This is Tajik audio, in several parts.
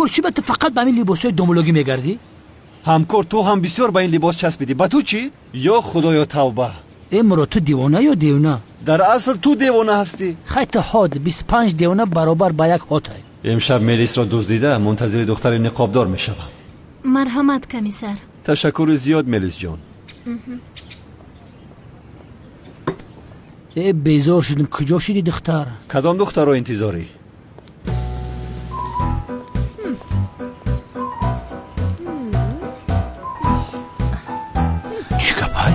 Ҳамкор, чӣ ба ту фақат ба ҳамин либосҳои домулогӣ мегардӣ? Ҳамкор, ту ҳам бисёр ба ин либос часпидӣ. Ба ту чӣ? Ё худоё, тавба! Э Мурод, ту девона ё девона? Дар асл ту девона ҳастӣ. Хай ту ҳод, 25 девона баробар ба як ҳотай. Имшаб Мелисро дуздида мунтазири духтари ниқобдор мешавам. Марҳамат, комиссар. Ташаккури зиёд, Мелисҷон. Э безор шудем, куҷо шуди духтар? Кадом духтарро интизорӣ? Чӣ гапай?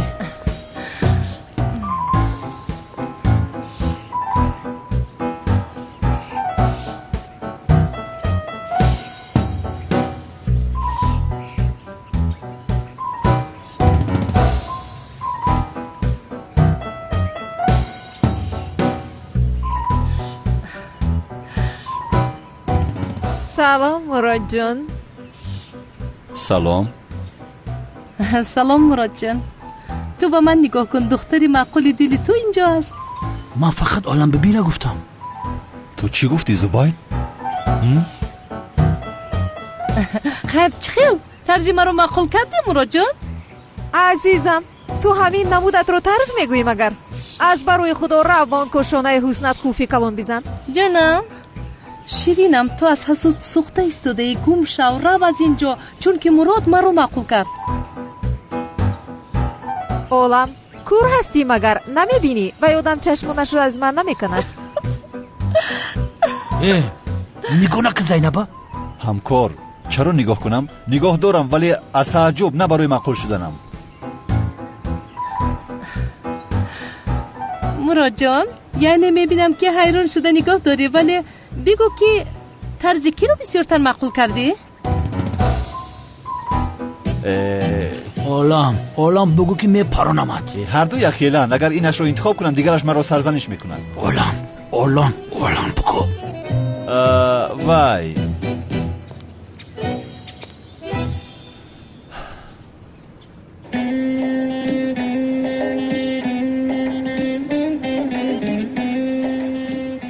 Салом, Муродҷон. Салом. Салом, Муродҷон. Ту ба ман нигоҳ кун, духтари маъқули дили ту инҷо аст. Ман фақат Оламбибиро гуфтам. Ту чӣ гуфтӣ, Зубайд? Хайр, чӣ хел? Тарзи маро маъқул кардӣ, Муродҷон? Азизам, ту ҳамин намудатро тарз мегӯӣ магар? Аз барои худо рав ба он кошонаи ҳуснат қулфи калон бизан. Ҷанам, ширинам, ту аз ҳасуд сӯхта истодаӣ. Гум шав, рав аз ин ҷо, чунки Мурод маро маъқул кард. Олам, кур ҳастӣ магар? Намебинӣ? Вай одам чашмонашро аз ман намеканад. Э, нигоҳ накун, Зайнаба. Ҳамкор, чаро нигоҳ кунам? Нигоҳ дорам, вале аз тааҷҷуб, на барои маъқул шуданам. Муродҷон, яъне мебинам ки ҳайрон шуда нигоҳ дорӣ, вале бигӯ ки тарзи киро бисёртар маъқул кардӣ? Олам, олам, бигӯ ки мепаронамад. Ҳарду якхеланд. Агар инашро интихоб кунам, дигараш маро сарзаниш мекунад. Олам, олам, олам, бигӯ. Вай.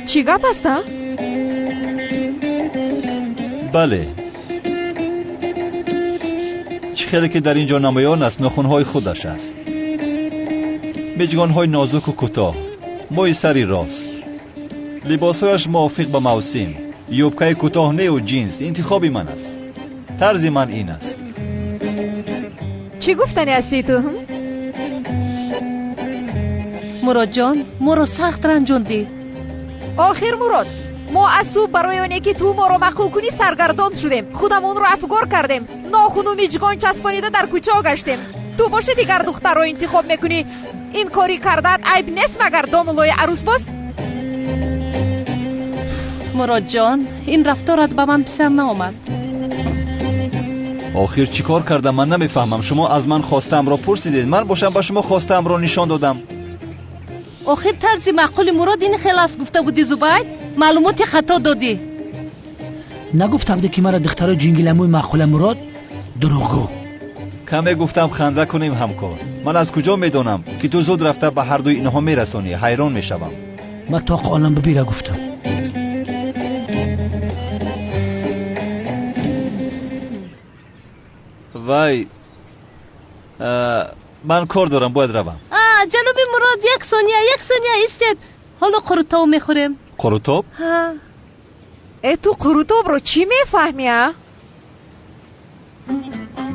Чӣ гап аст, а? Бале. Чӣ хеле ки дар ин ҷо намоён аст, нохунҳои худаш аст. Миҷгонҳои нозуку кӯтоҳ, мӯи сари рост. Либосҳояш мувофиқ ба мавсим. Юбкаи кӯтоҳ неу ҷинс интихоби ман аст. Тарзи ман ин аст. Чӣ гуфтани ҳастӣ ту? Муродҷон, моро сахт ранҷондӣ. Охир, Мурод, мо аз субҳ барои оне ки ту моро маъқул кунӣ саргардон шудем. Худамонро афгор кардем. Нохуну миҷгон часпонида дар кӯчао гаштем. Ту боши дигар духтарро интихоб мекунӣ. Ин кори кардаат айб нест магар, домуллои арӯсбоз? Муродҷон, ин рафторат ба ман писанд наомад. Охир чӣ кор кардам, ман намефаҳмам. Шумо аз ман хостаамро пурсидед, ман бошам ба шумо хостаамро нишон додам. Охир тарзи маъқули Мурод ин хел аст гуфта будӣ, Зубайд. Маълумоти хато додӣ. Нагуфта будӣ ки мара духтарои ҷингиламӯи маъқула, Мурод? Дурӯғгӯ. Каме гуфтам ханда кунем, ҳамкор. Ман аз куҷо медонам ки ту зуд рафта ба ҳардуи инҳо мерасонӣ? Ҳайрон мешавам. Ман тоқ Оламбибира гуфтам. Вай, ман кор дорам, бояд равам. Ҷаноби Мурод, як сония, як сония истед. Ҳоло қурутоб мехӯрем. Қурутоб? Ҳа. Э, ту қурутобро чӣ мефаҳмӣ, а?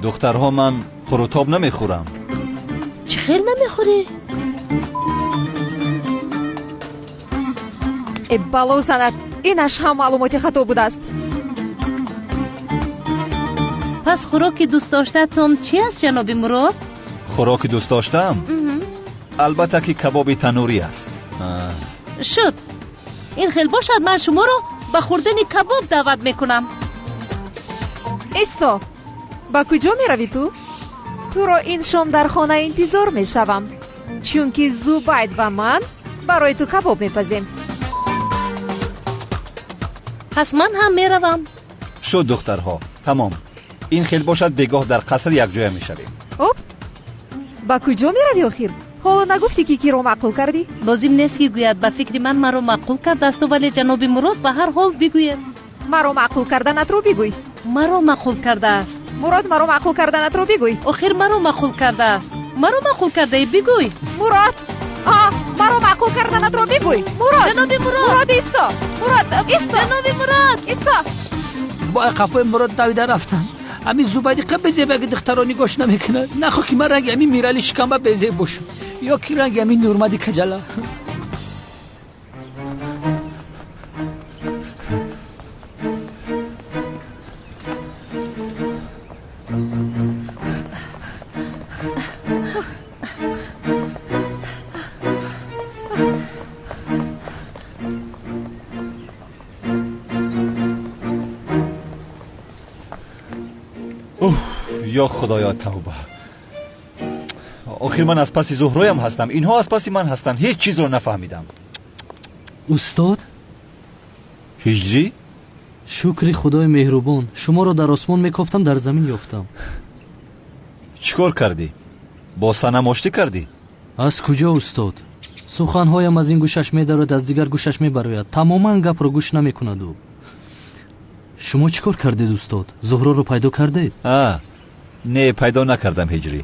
Духтарҳо, ман қурутоб намехӯрам. Чӣ хел намехӯрӣ? Э, бало занад, инаш ҳам маълумоти хато будааст. Пас хӯроки дӯстдоштаатон чӣ аст, ҷаноби Мурод? Хӯроки дӯстдоштаам? Албатта ки кабоби танурӣ аст. Шуд. Ин хел бошад, ман шуморо ба хӯрдани кабоб даъват мекунам. Исто, ба куҷо меравӣ ту? Туро ин шом дар хона интизор мешавам, чунки Зубайд ва ман барои ту кабоб мепазем. Пас ман ҳам меравам. Шуд, духтарҳо, тамом. Ин хел бошад, бегоҳ дар қаср якҷоя мешавем. Оп, ба куҷо меравӣ охир? Ҳоло нагуфтӣ ки киро маъқул кардӣ? Лозим нест ки гӯяд, ба фикри ман маро маъқул кардааст, вале ҷаноби Мурод ба ҳар ҳол бигӯяд. Маро маъқул карданатро бигӯй. Маро маъқул кардааст. Мурод, маро маъқул карданатро бигӯй. Охир маро маъқул кардааст. Маро маъқул кардаӣ, бигӯй. Мурод, маро маъқул карданатро бигӯй. Мурод, ҷаноби Мурод. Мурод, исто. Мурод, исто. Ҷаноби Мурод, исто. Бо қафои Мурод давида рафтам. Ҳамин Зубайди қа безебаги духтаро нигоҳш намекунад. Нахоҳ ки ман ранги ҳамин Мирали шикамба безеб бошам ё ки ранги ҳамин Нурмади каҷала. Ё Худоё, тавба. Охир ман аз паси Зуҳроям ҳастам, инҳо аз паси ман ҳастанд. Ҳеҷ чизро нафаҳмидам. Устод? Ҳиҷрӣ? Шукри Худои меҳрубон, шуморо дар осмон мекофтам, дар замин ёфтам. Чӣ кор кардӣ? Бо Санам оштӣ кардӣ? Аз куҷо, устод? Суханҳоям аз ин гӯшаш медарояд, аз дигар гӯшаш мебарояд. Тамоман гапро гӯш намекунад ӯ. Шумо чӣ кор кардед, устод? Зуҳроро пайдо кардед? Не, пайдо накардам, Ҳиҷрӣ.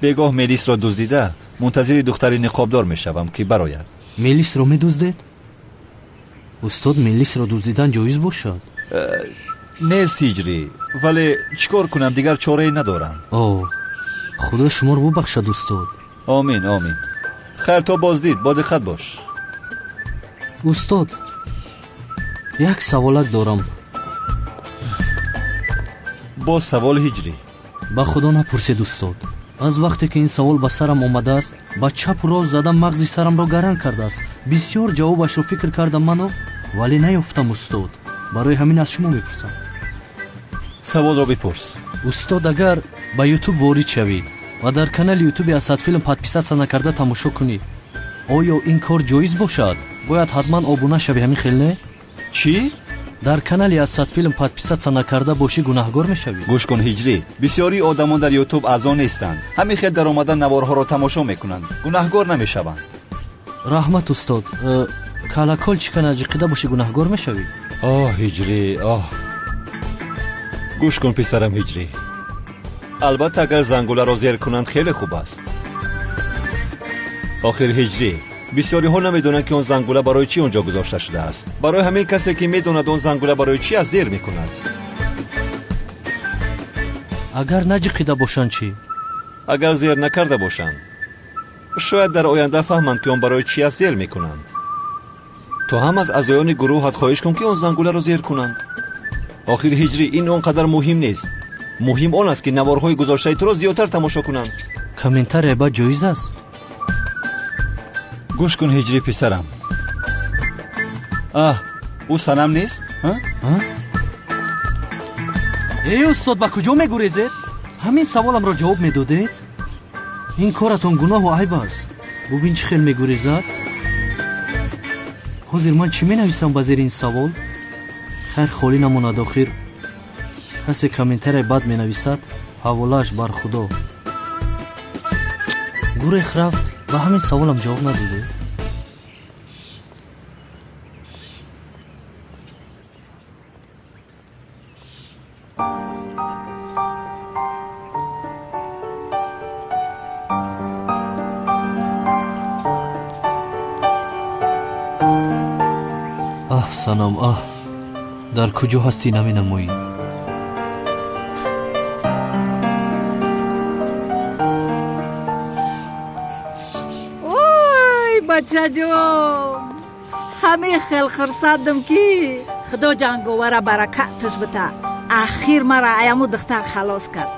Бегоҳ мелисро дуздида мунтазири духтари ниқобдор мешавам, ки барояд. Мелисро медуздед? Устод, мелисро дуздидан ҷоиз бошад? Нест, Ҳиҷрӣ, вале чӣ кор кунам, дигар чорае надорам. О, Худо шуморо бубахшад, устод. Омин, омин. Хайр, то боздид, бо диққат бош. Устод, як саволак дорам. Боз савол, Ҳиҷрӣ? Ба Худо напурсед, устод. Аз вақте ки ин савол ба сарам омадааст, ба чапу рост задам мағзи сарамро гаранг кардааст. Бисёр ҷавобашро фикр кардам ману, вале наёфтам, устод. Барои ҳамин аз шумо мепурсам. Саволро бипурс. Устод, агар ба Ютуб ворид шавӣ ва дар канали Ютуби Асадфилм подписаться накарда тамошо кунӣ, оё ин кор ҷоиз бошад? Бояд ҳатман обуна шавӣ, ҳамин хел не? Чӣ? Дар канали Асадфилм подписаться накарда бошӣ, гунаҳгор мешавӣ. Гӯш кун, Ҳиҷрӣ, бисёри одамон дар Ютуб аъзо нестанд. Ҳамин хел даромада наворҳоро тамошо мекунанд, гунаҳгор намешаванд. Раҳмат, устод. Колокольчика наҷиқида бошӣ, гунаҳгор мешавӣ. Оҳ, Ҳиҷрӣ, оҳ. Гӯш кун, писарам Ҳиҷрӣ, албатта агар зангуларо зер кунанд хеле хуб аст. Охир, Ҳиҷрӣ, бисёриҳо намедонанд, ки он зангула барои чӣ он ҷо гузошта шудааст. Барои ҳамин касе ки медонад он зангула барои чӣ аст, зер мекунад. Агар наҷиқида бошанд чӣ? Агар зер накарда бошанд, шояд дар оянда фаҳманд, ки он барои чӣ аст, зер мекунанд. Ту ҳам аз аъзоёни гурӯҳат хоҳиш кун, ки он зангуларо зер кунанд. Охир, Ҳиҷрӣ, ин он қадар муҳим нест. Муҳим он аст, ки наворҳои гузоштаи туро зиёдтар тамошо кунанд. Комментария бад ҷоиз аст? Гӯш кун, Ҳиҷрӣ писарам. Аҳ, ӯ Санам нест? Эй устод, ба куҷо мегурезед? Ҳамин саволамро ҷавоб медодед? Ин коратон гуноҳу айб аст. Бубин, чӣ хел мегурезад. Ҳозир ман чӣ менависам ба зери ин савол? Хайр, холӣ намонад. Охир касе комментарияи бад менависад, ҳаволааш бар Худо. Гурех рафт, ба ҳамин саволам ҷавоб надодед. Аҳ, Санам, аҳ, дар куҷо ҳастӣ наменамоӣ? Ой, бачаҷон, ҳамин хел хурсандам, ки Худо ҷанговара баракаташ бита. Ахир мара аяму духтар халос кард.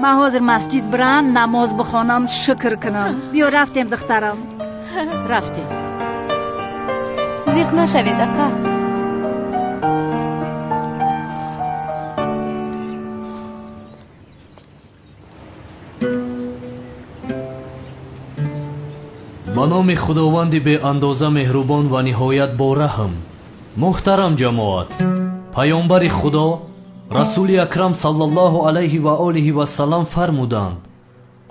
Ман ҳозир масҷид бирам, намоз бихонам, шукр кунам. Биё, рафтем, духтарам, рафтем. Зиқ нашавед, ака. Ба номи Худованди беандоза меҳрубон ва ниҳоят бораҳм. Муҳтарам ҷамоат, паёмбари Худо Расули Акрам саллаллоҳу алайҳи ва олиҳи васаллам фармуданд: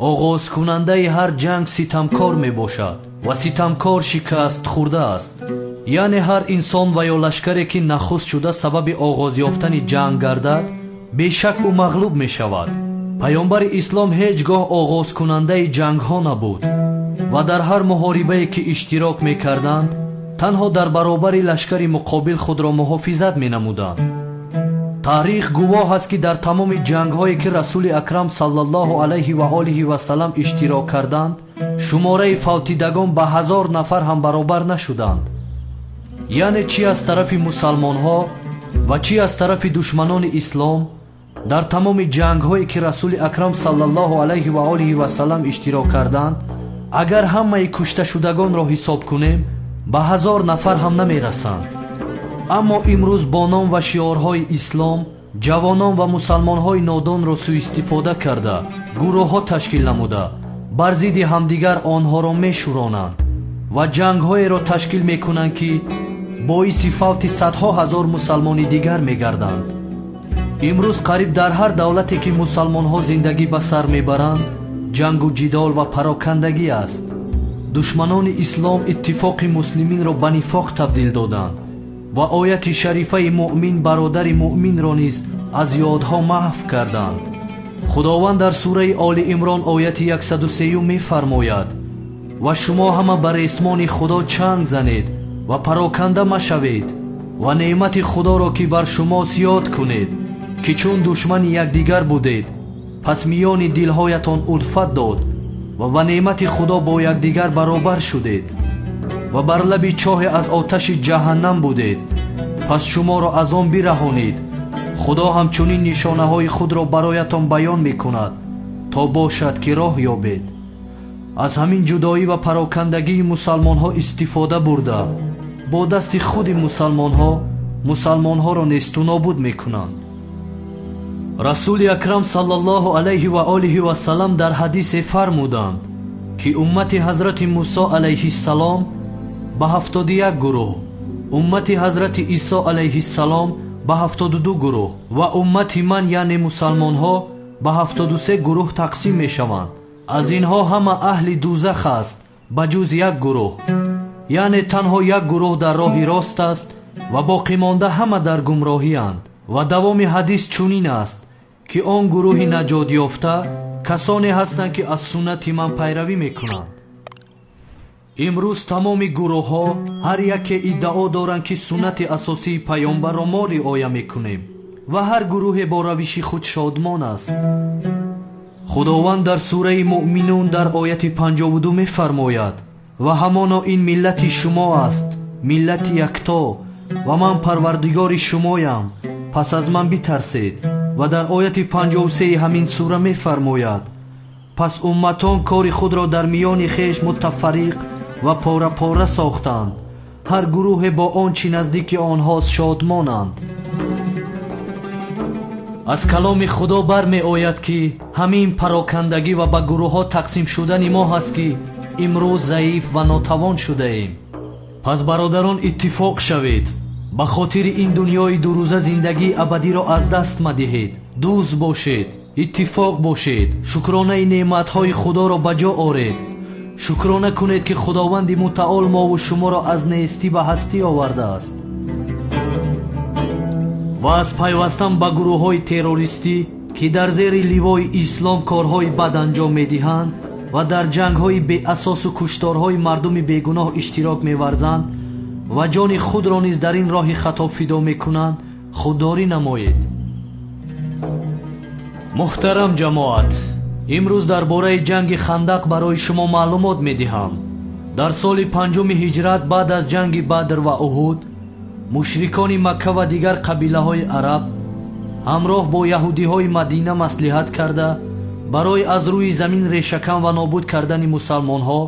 оғозкунандаи ҳар ҷанг ситамкор мебошад ва ситамкор шикаст хӯрда аст. Яъне ҳар инсон ва ё лашкаре, ки нахуст шуда сабаби оғоз ёфтани ҷанг гардад, Бешак ӯ мағлуб мешавад. Паёмбари ислом ҳеҷ гоҳ оғозкунандаи ҷангҳо набуд ва дар ҳар муҳорибае ки иштирок мекарданд, танҳо дар баробари лашкари муқобил худро муҳофизат менамуданд. Таърих гувоҳ аст, ки дар тамоми ҷангҳое ки Расули Акрам саллаллоҳу алайҳи ва олиҳи васаллам иштирок карданд, шумораи фавтидагон ба 1000 нафар ҳам баробар нашуданд. Яъне чӣ аз тарафи мусалмонҳо ва чӣ аз тарафи душманони ислом, дар тамоми ҷангҳое ки Расули Акрам саллаллоҳу алайҳи ва олиҳи васаллам иштирок карданд, агар ҳамаи кушташудагонро ҳисоб кунем, ба 1000 нафар ҳам намерасанд. Аммо имрӯз бо ном ва шиорҳои ислом ҷавонон ва мусалмонҳои нодонро суистифода карда, гурӯҳҳо ташкил намуда, бар зидди ҳамдигар онҳоро мешӯронанд ва ҷангҳоеро ташкил мекунанд, ки боиси фавти садҳо ҳазор мусалмони дигар мегарданд. Имрӯз қариб дар ҳар давлате ки мусалмонҳо зиндагӣ ба сар мебаранд, ҷангу ҷидол ва парокандагӣ аст. Душманони ислом иттифоқи муслиминро ба нифоқ табдил доданд ва ояти шарифаи муъмин бародари муъминро низ аз ёдҳо маҳв карданд. Худованд дар сураи Оли Имрон ояти 103 мефармояд: ва шумо ҳама ба ресмони Худо чанг занед ва пароканда машавед ва неъмати Худоро ки бар шумост ёд кунед, ки чун душмани якдигар будед, пас миёни дилҳоятон улфат дод ва ба неъмати Худо бо якдигар баробар шудед ва бар лаби чоҳе аз оташи ҷаҳаннам будед, пас шуморо аз он бираҳонид. Худо ҳамчунин нишонаҳои худро бароятон баён мекунад, то бошад ки роҳ ёбед. Аз ҳамин ҷудоӣ ва парокандагии мусалмонҳо истифода бурда, бо дасти худи мусалмонҳо мусалмонҳоро несту нобуд мекунанд. Расули Акрам саллаллоҳу алайҳи ва олиҳи васаллам дар ҳадисе фармуданд, ки уммати ҳазрати Мусо алайҳиссалом ба 71 гурӯҳ, уммати ҳазрати Исо алайҳиссалом ба 72 гурӯҳ ва уммати ман, яъне мусалмонҳо, ба 73 гурӯҳ тақсим мешаванд. Аз инҳо ҳама аҳли дузах аст ба ҷуз як гурӯҳ, яъне танҳо як гурӯҳ дар роҳи рост аст ва боқимонда ҳама дар гумроҳиянд. Ва давоми ҳадис чунин аст, ки он гурӯҳи наҷотёфта касоне ҳастанд, ки аз суннати ман пайравӣ мекунанд. Имрӯз тамоми гурӯҳҳо ҳар яке иддао доранд, ки суннати асосии паёмбарро мо риоя мекунем ва ҳар гурӯҳе бо равиши худ шодмон аст. Худованд дар сураи Муъминун дар ояти 52 мефармояд: ва ҳамоно ин миллати шумо аст, миллати якто, ва ман парвардигори шумоям, пас аз ман битарсед. Ва дар ояти 53 ҳамин сура мефармояд: пас умматон кори худро дар миёни хеш мутафарриқ ва пора-пора сохтанд, ҳар гурӯҳе бо он чӣ наздики онҳост шодмонанд. Аз каломи Худо бармеояд, ки ҳамин парокандагӣ ва ба гурӯҳҳо тақсим шудани мо ҳаст, ки имрӯз заиф ва нотавон шудаем. Пас бародарон, иттифоқ шавед, ба хотири ин дунёи дурӯза зиндагии абадиро аз даст мадиҳед. Дӯст бошед, иттифоқ бошед, шукронаи неъматҳои Худоро ба ҷо оред. Шукрона кунед, ки Худованди мутаол мову шуморо аз нестӣ ба ҳастӣ овардааст ва аз пайвастан ба гурӯҳҳои террористӣ, ки дар зери ливои ислом корҳои бад анҷом медиҳанд ва дар ҷангҳои беасосу кушторҳои мардуми бегуноҳ иштирок меварзанд ва ҷони худро низ дар ин роҳи хато фидо мекунанд, худдорӣ намоед. Муҳтарам ҷамоат, имрӯз дар бораи ҷанги Хандақ барои шумо маълумот медиҳам. Дар соли 5 ҳиҷрат баъд аз ҷанги Бадр ва Уҳуд, мушрикони Макка ва дигар қабилаҳои араб ҳамроҳ бо яҳудиҳои Мадина маслиҳат карда, барои аз рӯи замин решакан ва нобуд кардани мусалмонҳо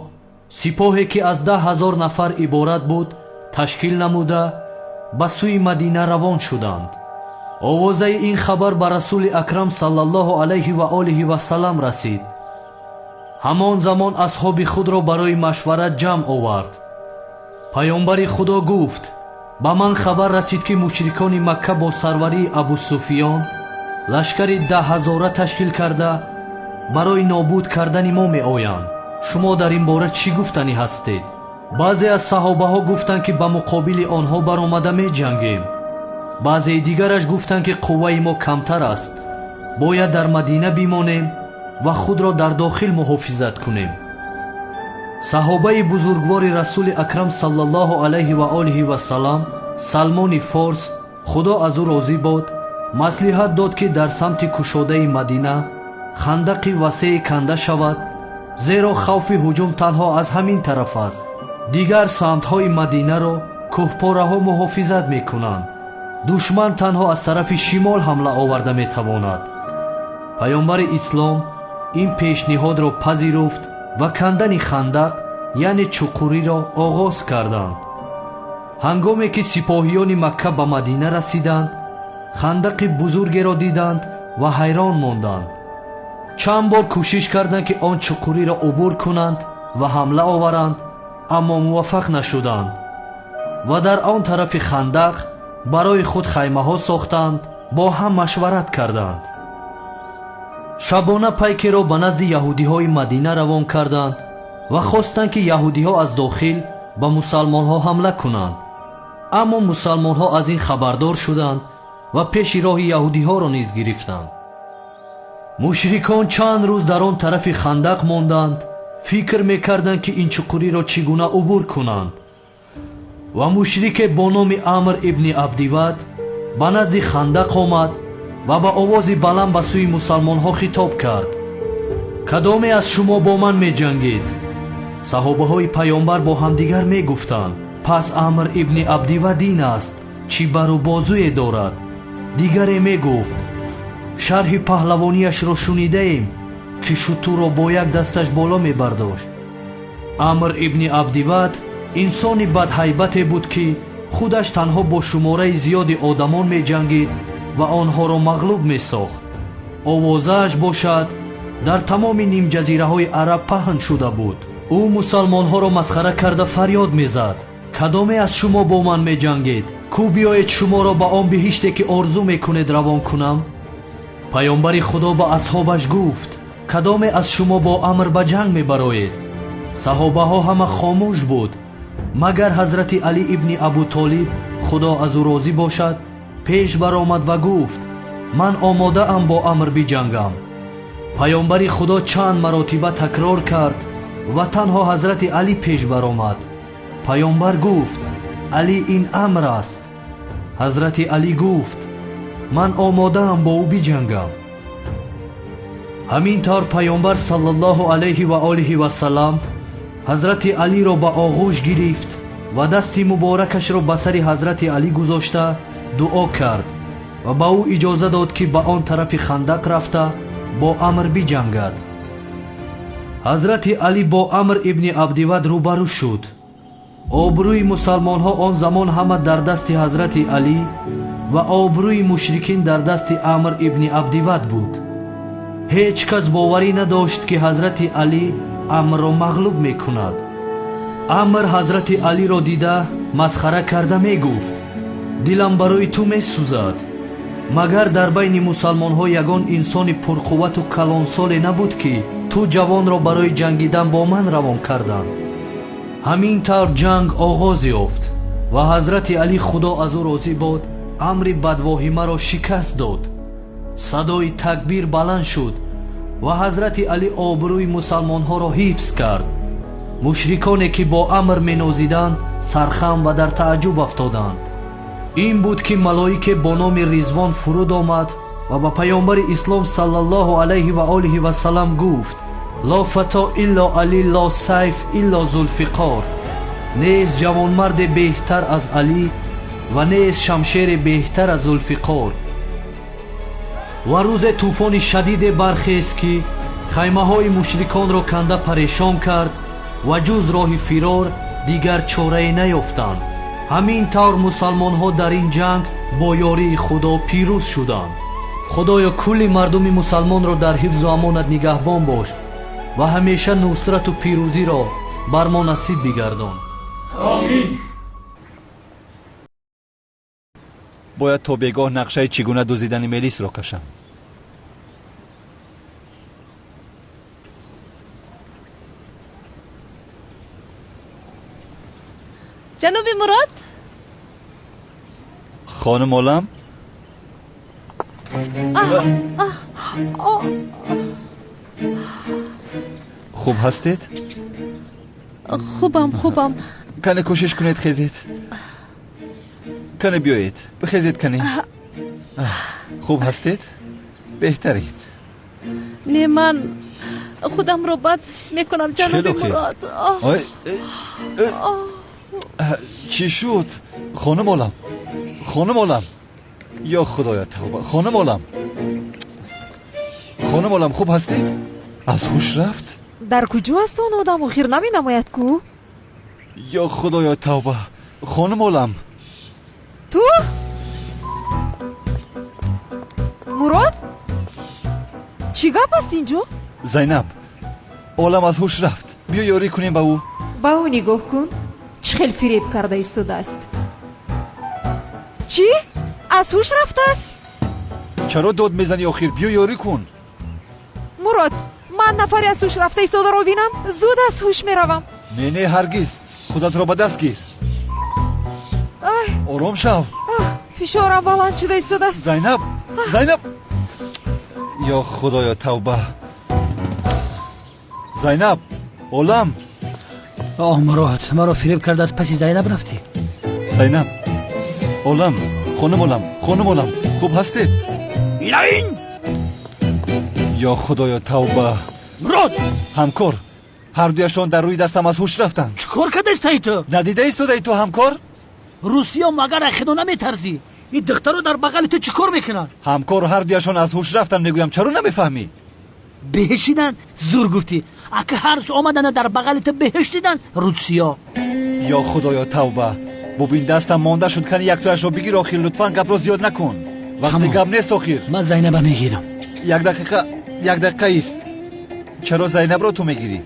сипоҳе ки аз 10 000 нафар иборат буд ташкил намуда ба сӯи Мадина равон шуданд. Овозаи ин хабар ба Расули Акрам саллаллоҳу алайҳи ва олиҳи васаллам расид. Ҳамон замон асҳоби худро барои машварат ҷамъ овард. Паёмбари Худо гуфт: ба ман хабар расид, ки мушрикони Макка бо сарварии Абусуфиён лашкари 10 000 ташкил карда барои нобуд кардани мо меоянд. Шумо дар ин бора чӣ гуфтанӣ ҳастед? Баъзе аз саҳобаҳо гуфтанд, ки ба муқобили онҳо баромада меҷангем. Баъзеи дигараш гуфтанд, ки қувваи мо камтар аст, бояд дар Мадина бимонем ва худро дар дохил муҳофизат кунем. Саҳобаи бузургвори Расули Акрам саллаллоҳу алайҳи ва олиҳи вассалам, Салмони Форс, Худо аз ӯ розӣ бод, маслиҳат дод, ки дар самти кушодаи Мадина хандақи васее канда шавад, зеро хавфи ҳуҷум танҳо аз ҳамин тараф аст. Дигар самтҳои Мадинаро кӯҳпораҳо муҳофизат мекунанд. Душман танҳо аз тарафи шимол ҳамла оварда метавонад. Паёмбари ислом ин пешниҳодро пазируфт ва кандани хандақ, яъне чуқуриро оғоз карданд. Ҳангоме ки сипоҳиёни Макка ба Мадина расиданд, хандақи бузургеро диданд ва ҳайрон монданд. Чанд бор кӯшиш карданд, ки он чуқуриро убур кунанд ва ҳамла оваранд, аммо муваффақ нашуданд ва дар он тарафи хандақ барои худ хаймаҳо сохтанд, бо ҳам машварат карданд. Шабона пайкеро ба назди яҳудиҳои Мадина равон карданд ва хостанд, ки яҳудиҳо аз дохил ба мусалмонҳо ҳамла кунанд. Аммо мусалмонҳо аз ин хабардор шуданд ва пеши роҳи яҳудиҳоро низ гирифтанд. Мушрикон чанд рӯз дар он тарафи хандақ монданд, фикр мекарданд, ки ин чуқуриро чӣ гуна убур кунанд. Ва мушрике бо номи Амр ибни Абдивад ба назди хандақ омад ва ба овози баланд ба сӯи мусалмонҳо хитоб кард: кадоме аз шумо бо ман меҷангед? Саҳобаҳои паёмбар бо ҳамдигар мегуфтанд: пас Амр ибни Абдивад ин аст, чӣ бару бозуе дорад. Дигаре мегуфт: шарҳи паҳлавонияшро шунидаем, ки шутурро бо як дасташ боло мебардошт. Амр ибни Абдивад инсони бадҳайбате буд, ки худаш танҳо бо шумораи зиёди одамон меҷангид ва онҳоро мағлуб месохт. Овозааш бошад дар тамоми нимҷазираҳои араб паҳн шуда буд. Ӯ мусалмонҳоро масхара карда фарёд мезад: кадоме аз шумо бо ман меҷангед? Кӯ биёед шуморо ба он биҳиште, ки орзу мекунед, равон кунам. Паёмбари Худо ба асҳобаш гуфт: кадоме аз шумо бо Амр ба ҷанг мебароед? Саҳобаҳо ҳама хомӯш буд, магар ҳазрати Алӣ ибни Абутолиб, Худо аз ӯ розӣ бошад, пеш баромад ва гуфт: ман омодаам бо Амр биҷангам. Паёмбари Худо чанд маротиба такрор кард ва танҳо ҳазрати Алӣ пеш баромад. Паёмбар гуфт: Алӣ ин Амр аст. Ҳазрати Алӣ гуфт: ман омодаам бо ӯ биҷангам. Ҳамин тавр паёмбар саллаллоҳу алайҳи ва олиҳи вассалам ҳазрати Алиро ба оғӯш гирифт ва дасти муборакашро ба сари ҳазрати Алӣ гузошта дуо кард ва ба ӯ иҷоза дод, ки ба он тарафи хандақ рафта бо Амр биҷангад. Ҳазрати Алӣ бо Амр ибни Абдивад рӯбарӯ шуд. Обрӯи мусалмонҳо он замон ҳама дар дасти ҳазрати Алӣ ва обрӯи мушрикин дар дасти Амр ибни Абдивад буд. Ҳеҷ кас боварӣ надошт, ки ҳазрати Алӣ Амрро мағлуб мекунад. Амр ҳазрати Алиро дида масхара карда мегуфт: дилам барои ту месӯзад. Магар дар байни мусалмонҳо ягон инсони пурқуввату калонсоле набуд, ки ту ҷавонро барои ҷангидан бо ман равон карданд? Ҳамин тавр ҷанг оғоз ёфт ва ҳазрати Алӣ, Худо аз ӯ розӣ бод, амри бадвоҳимаро шикаст дод. Садои такбир баланд шуд ва ҳазрати Алӣ обрӯи мусалмонҳоро ҳифз кард. Мушриконе ки бо Амр менозиданд, сархам ва дар тааҷҷуб афтоданд. Ин буд, ки малоике бо номи Ризвон фуруд омад ва ба паёмбари ислом саллаллоҳу алайҳи ва олиҳи вассалам гуфт: ло фато илло Алӣ, ло сайф илло Зулфиқор. Нест ҷавонмарде беҳтар аз Алӣ ва нест шамшере беҳтар аз Зулфиқор. Ва рӯзе тӯфони шадиде бархест, ки хаймаҳои мушриконро канда парешон кард ва ҷуз роҳи фирор дигар чорае наёфтанд. Ҳамин тавр мусалмонҳо дар ин ҷанг бо ёрии Худо пирӯз шуданд. Худоё, кулли мардуми мусалмонро дар ҳифзу амонат нигаҳбон бош ва ҳамеша нусрату пирӯзиро бар мо насиб бигардон. Омин. Бояд то бегоҳ нақшаи чӣ гуна дуздидани мелисро кашам. Ҷаноби Мурод? Хонум Олам? Хуб ҳастед? Хубам, хубам. Кане кӯшиш кунед хезед. Кане биёед, бихезед кане. Хуб ҳастед? Беҳтаред. Не, ман худамро бад ҳис мекунам, ҷаноби Мурод. Чӣ шуд? Хонум Олам, хонум Олам, ё худоё тавба, хонум Олам, хонум Олам, хуб ҳастед? Аз ҳуш рафт? Дар куҷо аст он одам? Охир наменамояд ку? Ё худоё тавба, хонум Олам. Ту? Мурод? Чӣ гап аст инҷо? Зайнаб, Олам аз ҳуш рафт. Биё ёрӣ кунем ба ӯ. Ба ӯ нигоҳ кун, чӣ хел фиреб карда истодааст. Чӣ? Аз ҳуш рафтааст? Чаро дод мезанӣ охир? Биё ёрӣ кун. Мурод, ман нафаре аз ҳуш рафта истодаро бинам, зуд аз ҳуш меравам. Не, не, ҳаргиз. Худатро ба даст гир. Ором шав. Фишорам баланд шуда истодааст. Зайнаб, Зайнаб. Ё худоё тавба. Зайнаб, Олам. Оҳ, Мурод, маро фиреб карда аз паси Зайнаб рафтӣ. Зайнаб, Олам, хонум Олам, хонум Олам, хуб ҳастед? Илоин! Ё худоё тавба. Мурод! Ҳамкор, ҳардуяшон дар рӯи дастам аз ҳуш рафтанд. Чӣ кор кардаистаи ту? Надида истодаи ту, ҳамкор? Русиё магар аз худо наметарзӣ? Ин духтаро дар бағали ту чӣ кор мекунанд? Ҳамкор, ҳардуяшон аз ҳуш рафтанд, мегӯям, чаро намефаҳмӣ? Беҳишидан зур гуфтӣ. Ака ҳарш омадана дар бағали ту беҳиш дидан русиё. Ё худоё тавба. Бубин, дастам монда шуд, кани яктояшро бигир охир, лутфан гапро зиёд накун. Вақти гап нест охир. Ман Зайнаба мегирам. Як дақиқа, як дақиқа ист. Чаро Зайнабро ту мегирӣ?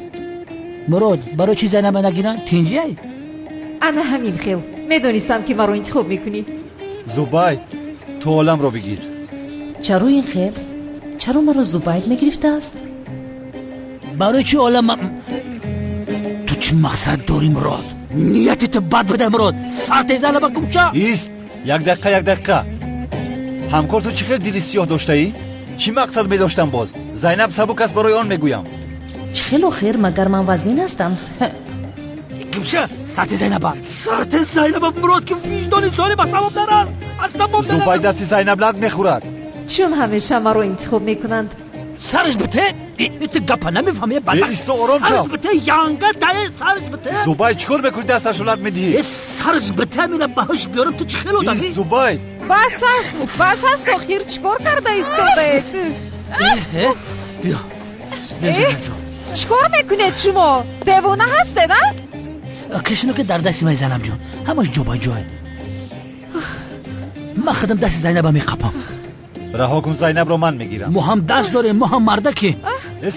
Мурод, барои чӣ Зайнаба нагирам? Тинҷиай? Ана ҳамин хел. Медонистам ки маро интихоб мекунӣ. Зубайд, ту Оламро бигир. Чаро ин хел? Чаро маро Зубайд мегирифтааст? Барои чӣ Олам? Ту чӣ мақсад дорӣ, Мурод? Нияти ту бад буда, Мурод. Сарте Зайнаба кумча. Ист, як дақиқа, як дақиқа. Ҳамкор, ту чӣ хел дили сиёҳ доштаӣ? Чӣ мақсад медоштам боз? Зайнаб сабук аст, барои он мегӯям. Чӣ хел охир, магар ман вазнин ҳастам? Кумча, сарте Зайнаба. Сарте Зайнаба, Мурод, ки виҷдони солим аз сабаб дарад. Аз сабаб дарад. Зубайд дасти Зайнаб лат мехӯрад. Чун ҳамеша маро интихоб мекунанд. Сараш бите, ту гапа намефаҳмӣ, бадбахт. Исто, ором шав. Сараш бите, янга дае, сараш бите. Зубайд, чӣ кор мекунӣ, дасташро лат медиҳӣ? Сараш бите, мира ба ҳуш биёрам, ту чӣ хел одамӣ? Ист, Зубайд. Бас аст, бас аст, охир чӣ кор карда истодаед? Биё, чӣ кор мекунед шумо? Девона ҳастед, а? Кашино ки дар дасти ман, Зайнаб ҷон, ҳамаш ҷо ба ҷое. Ман худам дасти Зайнаба меқапам. Раҳо кун, Зайнабро ман мегирам. Мо ҳам даст дорем, мо ҳам мардаки.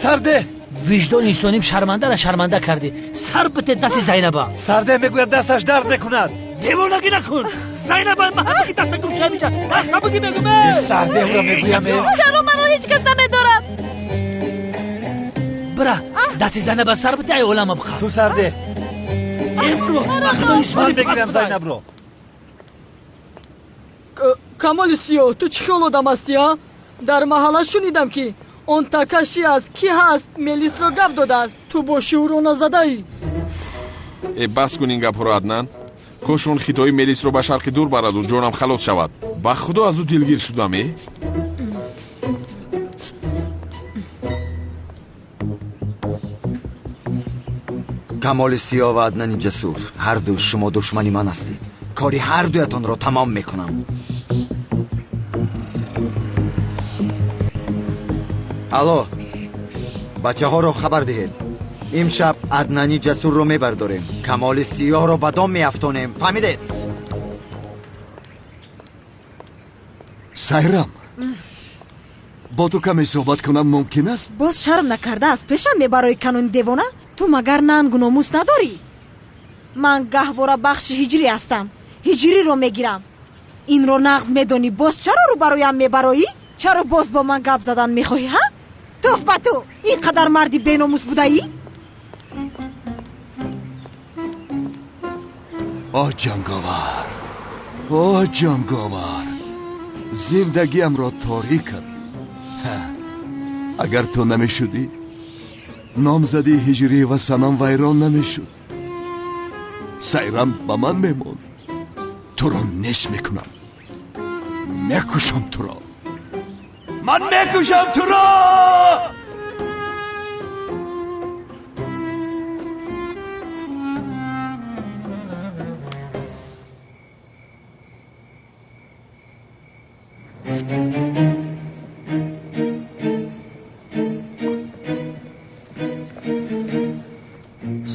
Сарде! Виҷдони инсоним шармандара шарманда кардӣ. Сар бите дасти Зайнаба. Сарде, мегӯям, дасташ дард мекунад. Девонагӣ накун. Зайнаба, ман ҳамаги даста гумша миҷа. Даст набуги мегӯм. Сарде, ӯро мегӯям. Чаро маро ҳеҷ кас намедорад? Бира, дасти Зайнаба сар бите, ай олама биқа. Ту сарде. Ман мегирам Зайнабро. Камоли сиёҳ, ту чӣ хел одам ҳастӣ, а? Дар маҳалла шунидам, ки он такаши аст, ки ҳаст, мелисро гап додааст. Ту бо шӯро назадаӣ. Э, бас кун ин гапҳоро, Аднан. Кош он хитои мелисро ба шарқи дур бараду ҷонам халос шавад. Ба худо аз ӯ дилгир шудам, э? Камоли сиёҳ ва Аднани ҷасур, ҳарду шумо душмани ман ҳастед. Кори ҳардуятонро тамом мекунам. Алло, бачаҳоро хабар диҳед. Имшаб Аднани ҷасурро мебардорем, Камоли сиёҳро ба дом меафтонем. Фаҳмидед? Сайрам, бо ту каме суҳбат кунам мумкин аст? Боз шарм накарда аз пешам мебарои, канони девона? Ту магар нангу номус надорӣ? Ман гаҳвора бахши ҳиҷрӣ ҳастам, ҳиҷриро мегирам. Инро нағз медонӣ, боз чаро рӯбароям мебароӣ? Чаро боз бо ман гап задан мехоҳӣ, ҳа? Туф ба ту, ин қадар марди беномус будаӣ? Оҳ, ҷанговар, О, ҷанговар, зиндагиамро торик кардӣ. Агар ту намешудӣ, номзадии ҳиҷрӣ ва Санам вайрон намешуд. Сайрам ба ман мемонд. Туро неш мекунам, мекушам туро, ман мекушам туро.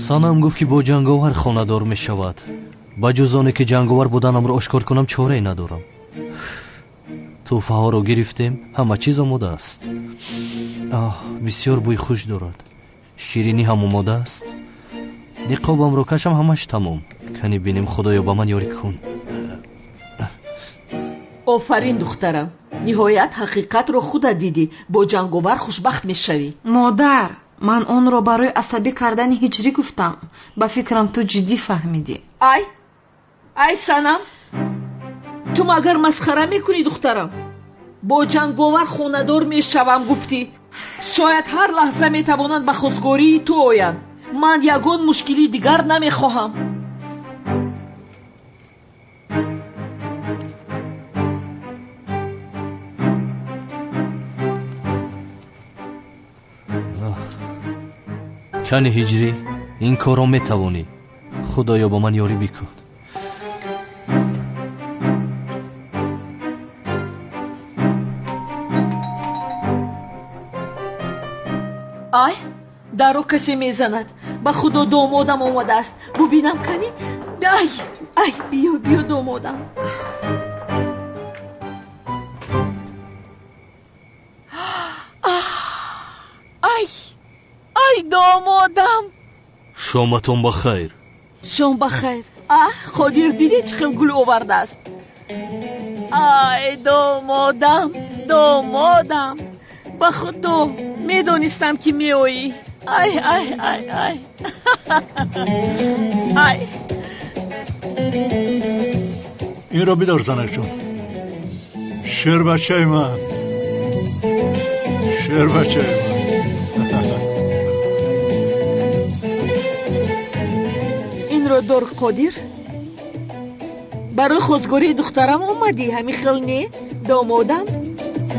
Санам гуфт ки бо ҷанговар хонадор мешавад. Ба ҷуз оне ки ҷанговар буданамро ошкор кунам, чорае надорам. Тӯҳфаҳоро гирифтем, ҳама чиз омода аст. Оҳ, бисёр бӯи хуш дорад. Ширинӣ ҳам омода аст. Ниқобамро кашам, ҳамаш тамом. Кани бинем, Худоё, ба ман ёрӣ кун. Офарин, духтарам. Ниҳоят ҳақиқатро худат дидӣ. Бо ҷанговар хушбахт мешавӣ. Модар, ман онро барои асабӣ кардани ҳиҷрӣ гуфтам. Ба фикрам ту ҷиддӣ фаҳмидӣ. Ай, ай Санам, ту магар масхара мекунӣ, духтарам? Бо ҷанговар хонадор мешавам гуфтӣ. Шояд ҳар лаҳза метавонанд ба хостгории ту оянд. Ман ягон мушкилии дигар намехоҳам. Кани ҳиҷрӣ, ин корро метавонӣ. Худоё, ба ман ёрӣ бикун. Ай, даро касе мезанад. Ба Худо, домодам омадааст. Бубинам кани. Ай, ай, биё, биё, домодам. Ай, ай, домодам. Шоматон ба хайр. Шом ба хайр. Аҳ, Қодир, дидӣ чӣ хел гул овардааст? Ай, домодам, домодам. Ба Худо, медонистам ки меоӣ. Ай, ай, ай, ай. Ай. Инро бидор, занакҷон. Шербачаи ман, шербачаи ман. Инро дор, Қодир. Барои хостгории духтарам омадӣ, ҳамин хел не, домодам?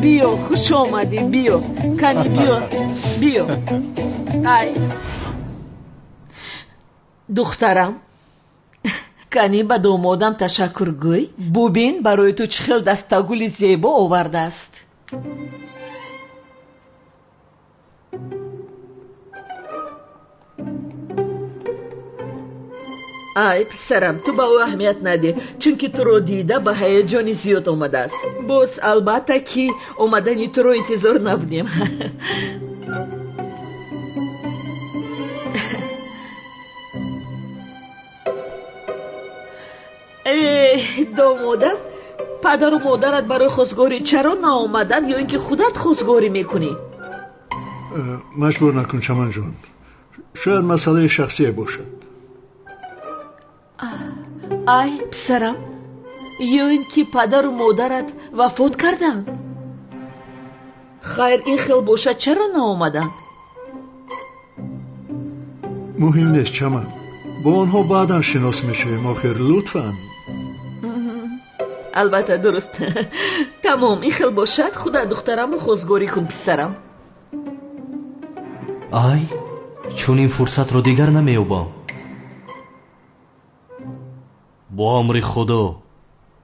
Биё, хуш омадӣ, биё. Кани, биё, биё. Ай, духтарам, кани ба домодам ташаккур гӯй. Бубин, барои ту чӣ хел дастагули зебо овардааст. Ай, писарам, ту ба ӯ аҳамият надеҳ, чунки туро дида ба ҳаяҷони зиёд омадааст. Боз албатта ки омадани туро интизор набудем. Э, домодам, падару модарат барои хостгорӣ чаро наомаданд, ё ин ки худат хостгорӣ мекунӣ? Маҷбур накун, Чаманҷон. Шояд масъалаи шахсие бошад. Ай, писарам, ё ин ки падару модарат вафот карданд? Хайр, ин хел бошад, чаро наомаданд? Муҳим нест, Чаман. Бо онҳо баъдан шинос мешавем, охир лутфан. Албатта, дуруст. Тамом, ин хел бошад, худат духтарамро хостгорӣ кун, писарам. Ай, чунин фурсатро дигар намеёбам. Бо амри Худо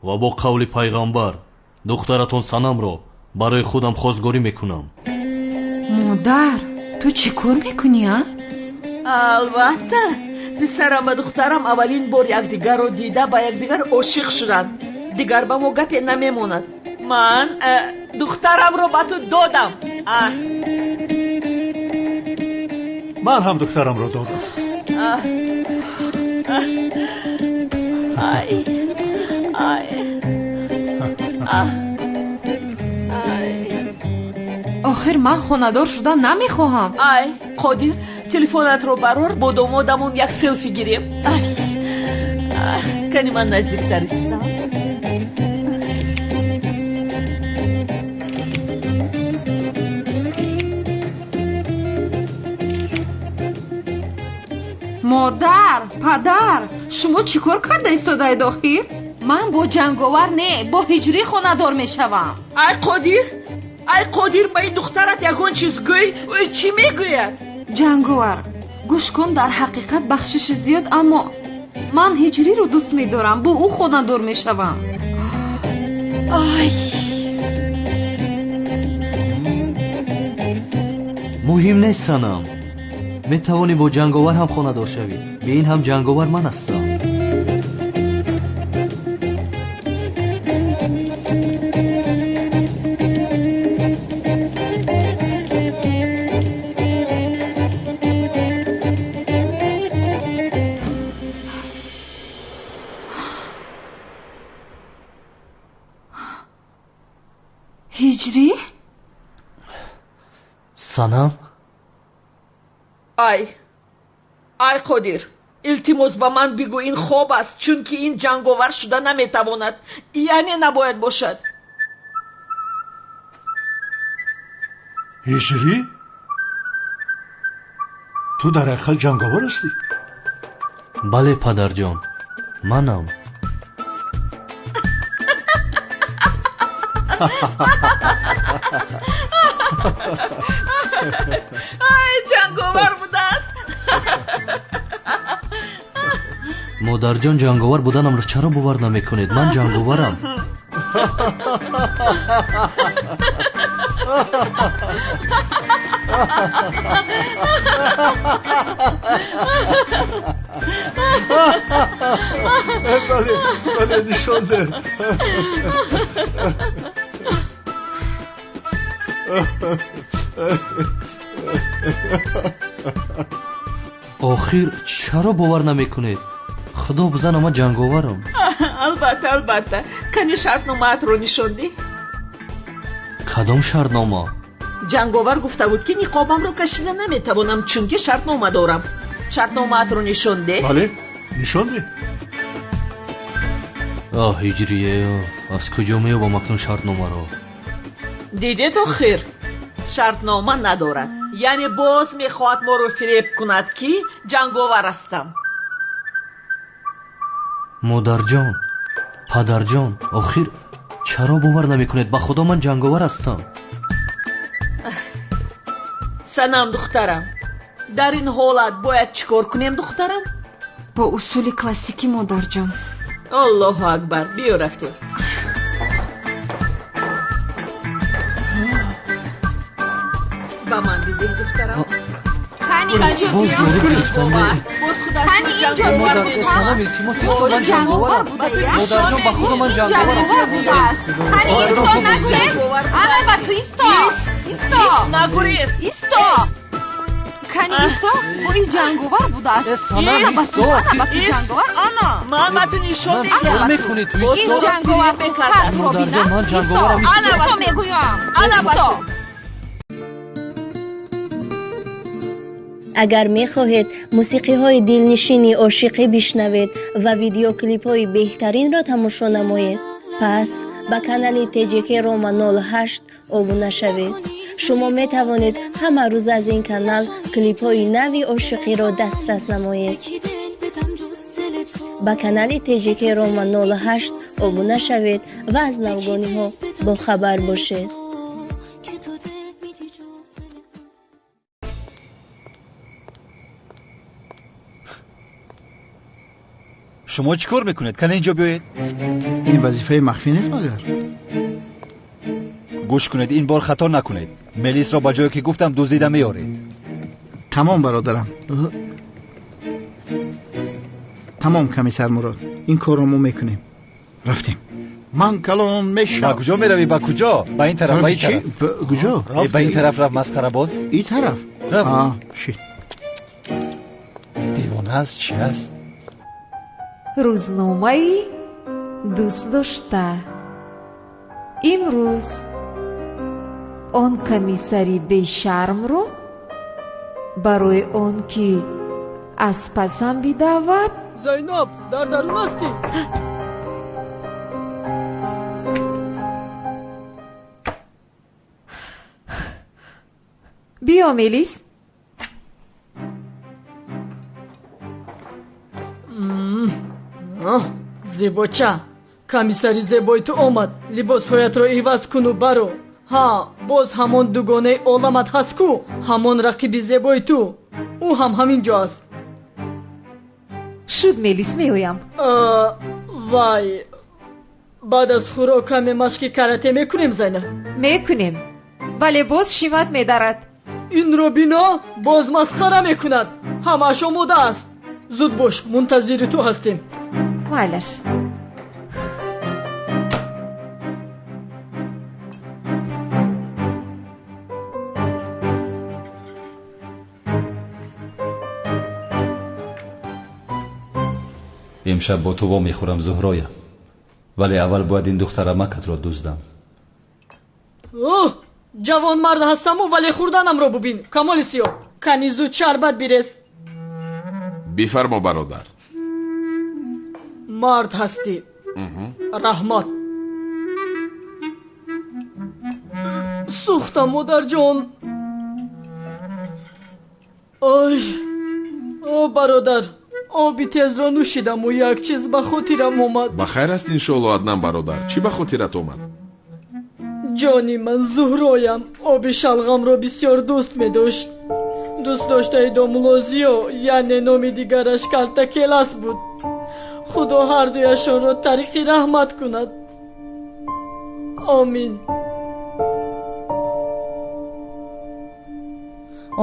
ва бо қавли пайғамбар духтаратон Санамро барои худам хостгорӣ мекунам. Модар, ту чӣ кор мекунӣ, а? Албатта, писарам ва духтарам аввалин бор якдигарро дида ба якдигар ошиқ шуданд. Дигар ба мо гапе намемонад. Ман духтарамро ба ту додам. Ман ҳам духтарамро додам. Ай, ай, ай. Охир ман хонадор шудан намехоҳам. Ай, Қодир, телефонатро барор, бо домодамон як селфи гирем. Ай, кани ман наздиктар истам. Модар, падар, шумо чӣ кор карда истодаед охир? Ман бо Ҷанговар не, бо Ҳиҷрӣ хонадор мешавам. Ай Қодир, ай Қодир, ба ин духтарат ягон чиз гӯй, ӯ чӣ мегӯяд? Ҷанговар, гӯш кун, дар ҳақиқат бахшиши зиёд, аммо ман Ҳиҷриро дӯст медорам, бо ӯ хонадор мешавам. Ай! Муҳим нест, санам. Метавонӣ бо Ҷанговар ҳам хонадор шавӣ. Бе ин ҳам Ҷанговар ман ҳастам. Ҳиҷрӣ? Санам? Ай, ай Қодир, илтимос ба ман бигӯ ин хоб аст, чунки ин ҷанговар шуда наметавонад, яъне набояд бошад. Ҳиҷрӣ? Ту дар ҳақиқат ҷанговар ҳастӣ? Бале, падарҷон, манам. Ай, ҷанговар будааст. Модарҷон, ҷанговар буданамро чаро бовар намекунед? Ман ҷанговарам. Бале, бале, нишон деҳ. Охир чаро бовар намекунед? Худо бизана, ман ҷанговарам. Албатта, албатта. Кани шартномаатро нишон деҳ. Кадом шартнома? Ҷанговар гуфта буд, ки ниқобамро кашида наметавонам, чунки шартнома дорам. Шартномаатро нишон деҳ. Бале, нишон деҳ. Оҳ, Ҳиҷрие, аз куҷо меёбам акнун шартномаро? Дидед охир, шартнома надорад. Яъне боз мехоҳад моро фиреб кунад, ки ҷанговар ҳастам. Модарҷон, падарҷон, охир чаро бовар намекунед? Ба худо ман ҷанговар ҳастам. Санам, духтарам, дар ин ҳолат бояд чӣ кор кунем, духтарам? Бо усули классикӣ, модарҷон. Аллоҳу акбар, биё рафтем. Ба ман бидеҳ, духтарам. Кани инҷо Боз биё. ҷору гирифтанда. Боз худаш Кани инҷо Модар, биё. санам, илтимос, исто, ман ҷанговарам. Будая? Модарҷон, ба худо ман Ин ҷанговарам. ҷанговар будааст. Кани исто, нагурез. Ана ба ту исто. Исто. Нагурез. Исто. Кани исто, бо ин ҷанговар будааст. Санам, Ана ба ту, исто. ана ба ту ҷанговар, ана. Ман ба ту нишон Ман медиҳам. чикор мекунӣ ту? Боз Ин Исто. ҷанговар фиреб хубтар мекард. туро Модарҷон, бинад. ман Исто. ҷанговарам. Ана ба Исто ту. мегӯям. Ана ба Исто. ту. Агар мехоҳед мусиқиҳои дилнишини ошиқӣ бишнавед ва видеоклипҳои беҳтаринро тамошо намоед, пас ба канали ТЖК Рома 08 обуна шавед. Шумо метавонед ҳама рӯз аз ин канал клипҳои нави ошиқиро дастрас намоед. Ба канали ТЖК Рома 08 обуна шавед ва аз навгониҳо бохабар бошед. Шумо чӣ кор мекунед? Кане инҷо биёед. Ин вазифаи махфӣ нест магар? Гӯш кунед, ин бор хато накунед. Мелисро ба ҷое ки гуфтам дуздида меоред. Тамом, бародарам. Тамом, комиссар Мурод. Ин корро мо мекунем. Рафтем. Ман калон мешавам. Ба куҷо меравӣ? Ба куҷо? Ба ин тараф, ба ин Чӣ? тараф. Ба куҷо? Ба ин тараф рафт, масхарабоз. Ин тараф? Рафт. А, шит. Девона аст, чӣ аст? Рӯзномаи дӯстдошта. Имрӯз он комиссари бешармро барои он ки аз пасам бидавад. Зайнаб, дар дарун ҳастӣ? Биё, Мелис. Зебоча, комиссари зебои ту омад. Либосҳоятро иваз куну баро. Ҳа, боз ҳамон дугонаи оламат ҳаст ку, ҳамон рақиби зебои ту. Ӯ ҳам ҳамин ҷо аст. Шуд, Мелис, меоям. Вай, баъд аз хӯрок каме машқи карате мекунем, Зайнаб? Мекунем, вале боз шимат медарад. Инро бино, боз масхара мекунад. Ҳамааш омода аст. Зуд бош, мунтазири ту ҳастем. Майлаш. Имшаб бо ту вомехӯрам, Зуҳроям, вале аввал бояд ин духтарамакатро дуздам. Оҳ, ҷавонмард ҳастаму, вале хӯрданамро бубин. Камоли сиёҳ, кани зуд шарбат бирез. Бифармо, бародар. Мард ҳастӣ. Раҳмат. Сӯхтам, модарҷон. Ой, о бародар, оби тезро нӯшидаму як чиз ба хотирам омад. Ба хайр аст, иншоалло, Аднан бародар. Чӣ ба хотират омад? Ҷони ман, Зуҳроям оби шалғамро бисёр дӯст медошт. Дӯст доштаи домулозиё, яъне номи дигараш Калтакелас буд. Худо ҳардуяшонро тариқи раҳмат кунад. Омин.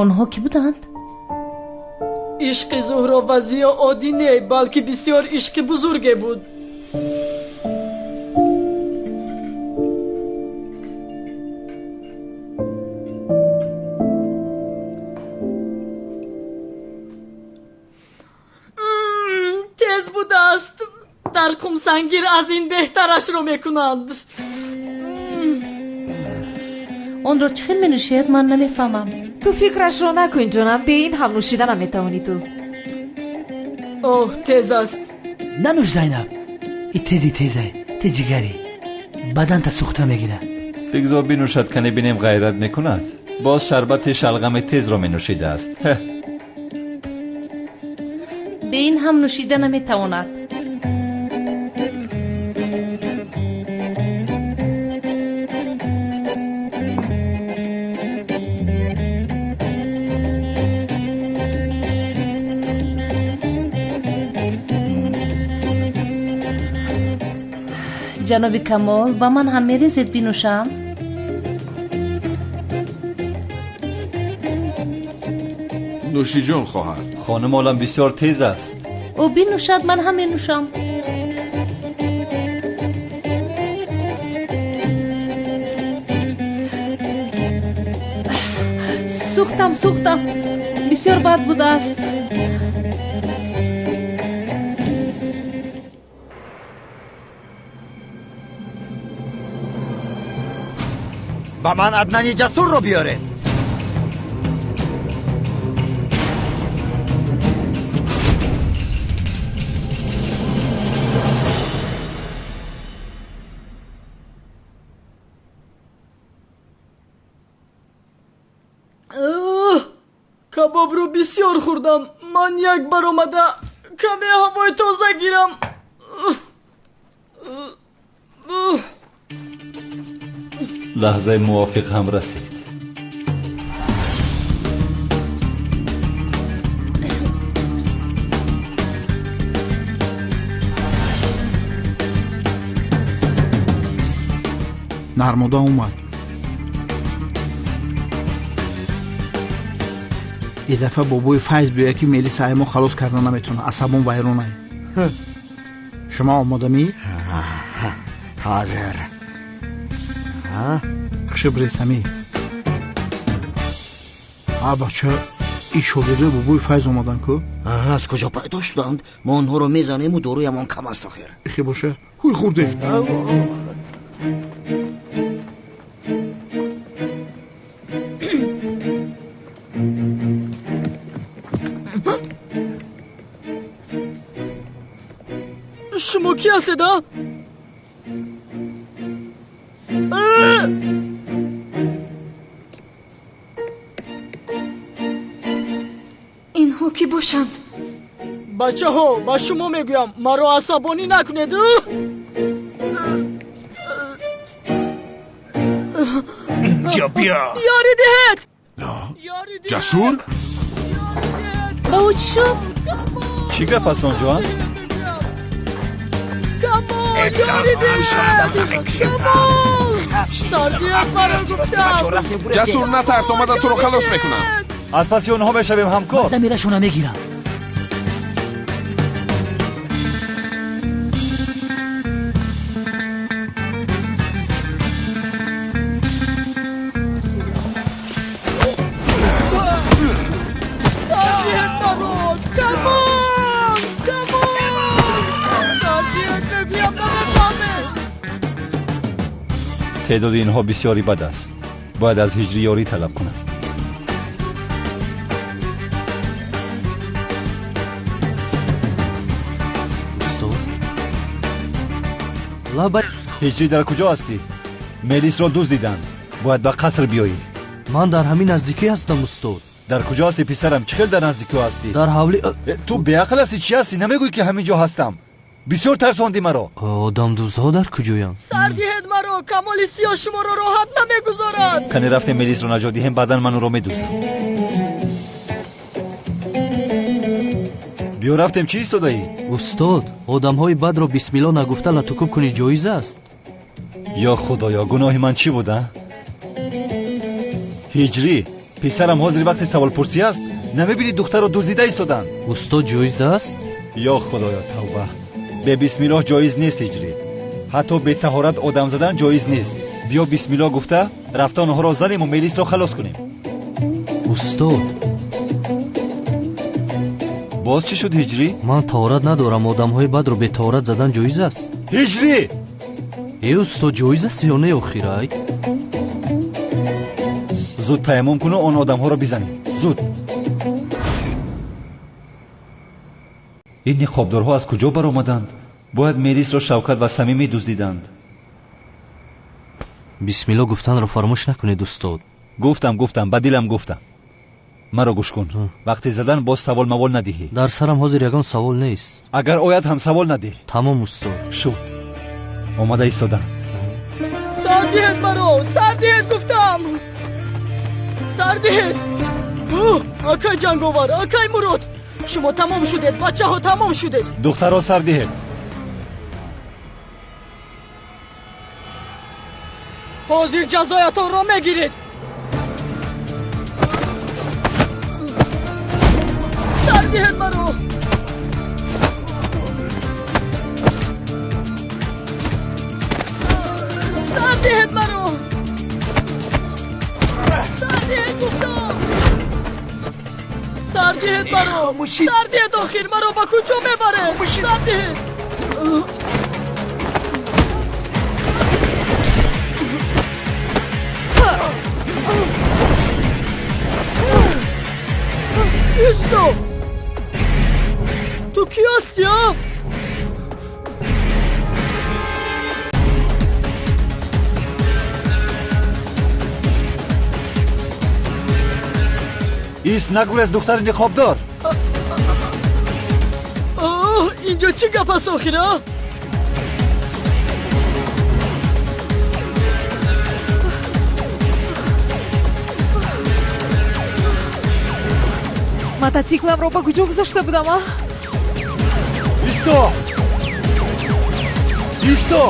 Онҳо кӣ буданд? Ишқи Зуҳро ва Зиё оддӣ не, балки бисёр ишқи бузурге буд. Тез будааст. Дар қумсангир аз ин беҳтарашро мекунанд. Онро чӣ хел менӯшед, ман намефаҳмам. Ту фикрашро накун, ҷонам, бе ин ҳам нӯшида наметавонӣ ту. Оҳ, тез аст. Нанӯш, Зайнаб, и тези тезай, ти ҷигари баданта сӯхта мегирад. Бигзор бинӯшад, кане бинем ғайрат мекунад. Боз шарбати шалғами тезро менӯшидааст. Бе ин ҳам нӯшида наметавонад. Ҷаноби Камол, ба ман ҳам мерезед бинӯшам? Нӯшиҷон, хоҳар. Хонум олам бисёр тез аст. Ӯ бинӯшад, ман ҳам менӯшам. Сӯхтам, сӯхтам, бисёр бад будааст. Ба ман Аднани Ҷасурро биёред. Кабобро бисёр хӯрдам. Ман як баромада каме ҳавои тоза гирам. Лаҳзаи мувофиқ ҳам расид. Нармода омад. И дафъа бобои Файз биёя, ки Мелиса ай мо халос карда наметавонад. Асабон вайронай. Шумо омодамӣ? Ҳозир. Хушибресамӣ. А бача, ин шогирдои бобои Файз омаданд ку? Аз куҷо пайдо шуданд? Мо онҳоро мезанему доруямон кам аст охир. Ихе боша, ҳуй хӯрдем. Шумо кӣ ҳастед, а? Инҳо кӣ бошанд? Бачаҳо, ба шумо мегӯям, маро асабонӣ накунед. Инҷо биё. Ёрӣ диҳед. Ҷасур? Ба ӯ чӣ шуд? Чӣ гап аст онҷо? Ҷасур, натарс, омада туро халос мекунам. Аз паси онҳо мешавем, ҳамкор. Дамирашона мегирам. Теъдоди инҳо бисёри бад аст. Бояд аз ҳиҷрӣ ёрӣ талаб кунам. Ҳиҷрӣ, дар куҷо ҳастӣ? Мелисро дуздиданд. Бояд ба қаср биёӣ. Ман дар ҳамин наздикӣ ҳастам, устод. Дар куҷо ҳастӣ, писарам? Чӣ хел дар наздикӣ ҳастӣ? Дар ҳавли. Ту беақл ҳастӣ? Чӣ ҳастӣ? Намегӯӣ ки ҳамин ҷо ҳастам? Бисёр тарсондӣ маро. Одамдуздҳо дар куҷоянд? Сар диҳед маро, Камоли Сиёҳ шуморо роҳат намегузорад. Кане рафтем Мелисро наҷот диҳем, баъдан ман ӯро медуздам. Биё рафтем, чӣ истодаӣ? Устод, одамҳои бадро бисмилло нагуфта латукуб кунӣ ҷоиз аст? Ё худоё, гуноҳи ман чӣ буда? Ҳиҷрӣ, писарам, ҳозир вақти саволпурсӣ аст? Намебинӣ духтарро дуздида истоданд? Устод, ҷоиз аст? Ё худоё, тавба. Бе бисмиллоҳ ҷоиз нест, ҳиҷрӣ. Ҳатто бетаҳорат одам задан ҷоиз нест. Биё бисмиллоҳ гуфта рафта онҳоро занему Мелисро халос кунем. Устод, боз чӣ шуд, ҳиҷрӣ? Ман таҳорат надорам. Одамҳои бадро бетаҳорат задан ҷоиз аст? Ҳиҷрӣ! Э, устод, ҷоиз аст ё не охирай? Зуд таяммум куну он одамҳоро бизанем. Зуд. Ин ниқобдорҳо аз куҷо баромаданд? Бояд Мелисро Шавкат ва Самим медуздиданд. Бисмилло гуфтанро фаромӯш накунед, устод. Гуфтам, гуфтам, ба дилам гуфтам. Маро гӯш кун. Вақти задан боз савол мавол надиҳӣ. Дар сарам ҳозир ягон савол нест. Агар ояд ҳам савол надиҳ. Тамом, устод. Шуд. Омада истоданд. Сар диҳед маро! Сар диҳед гуфтам! Сар диҳед! Акай Ҷанговар, акай Мурод! Шумо тамом шудед, бачаҳо, тамом шудед. Духтаро сар диҳед. Ҳозир ҷазоятонро мегиред. Сар диҳед маро! Сар диҳед маро! Сар диҳед гуфтам! Сар диҳед маро! Сар диҳед охир! Маро ба куҷо мебаред? Сар диҳед! Исто! Ту кӣ ҳастӣ, а? Ист, нагурез, духтари ниқобдор. Инҷо чӣ гап аст охир, а? Мотоцикламро ба куҷо гузошта будам, а? Исто! Исто!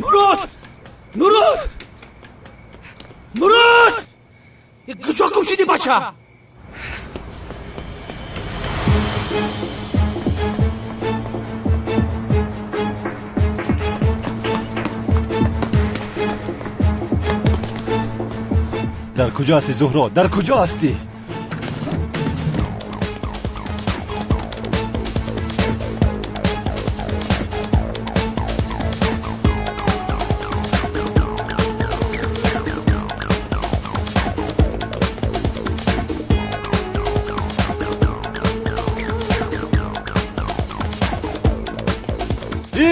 Мурод! Мурод! Мурод! Куҷо гум шудӣ, бача? Дар куҷо ҳастӣ, Зуҳро? Дар куҷо ҳастӣ?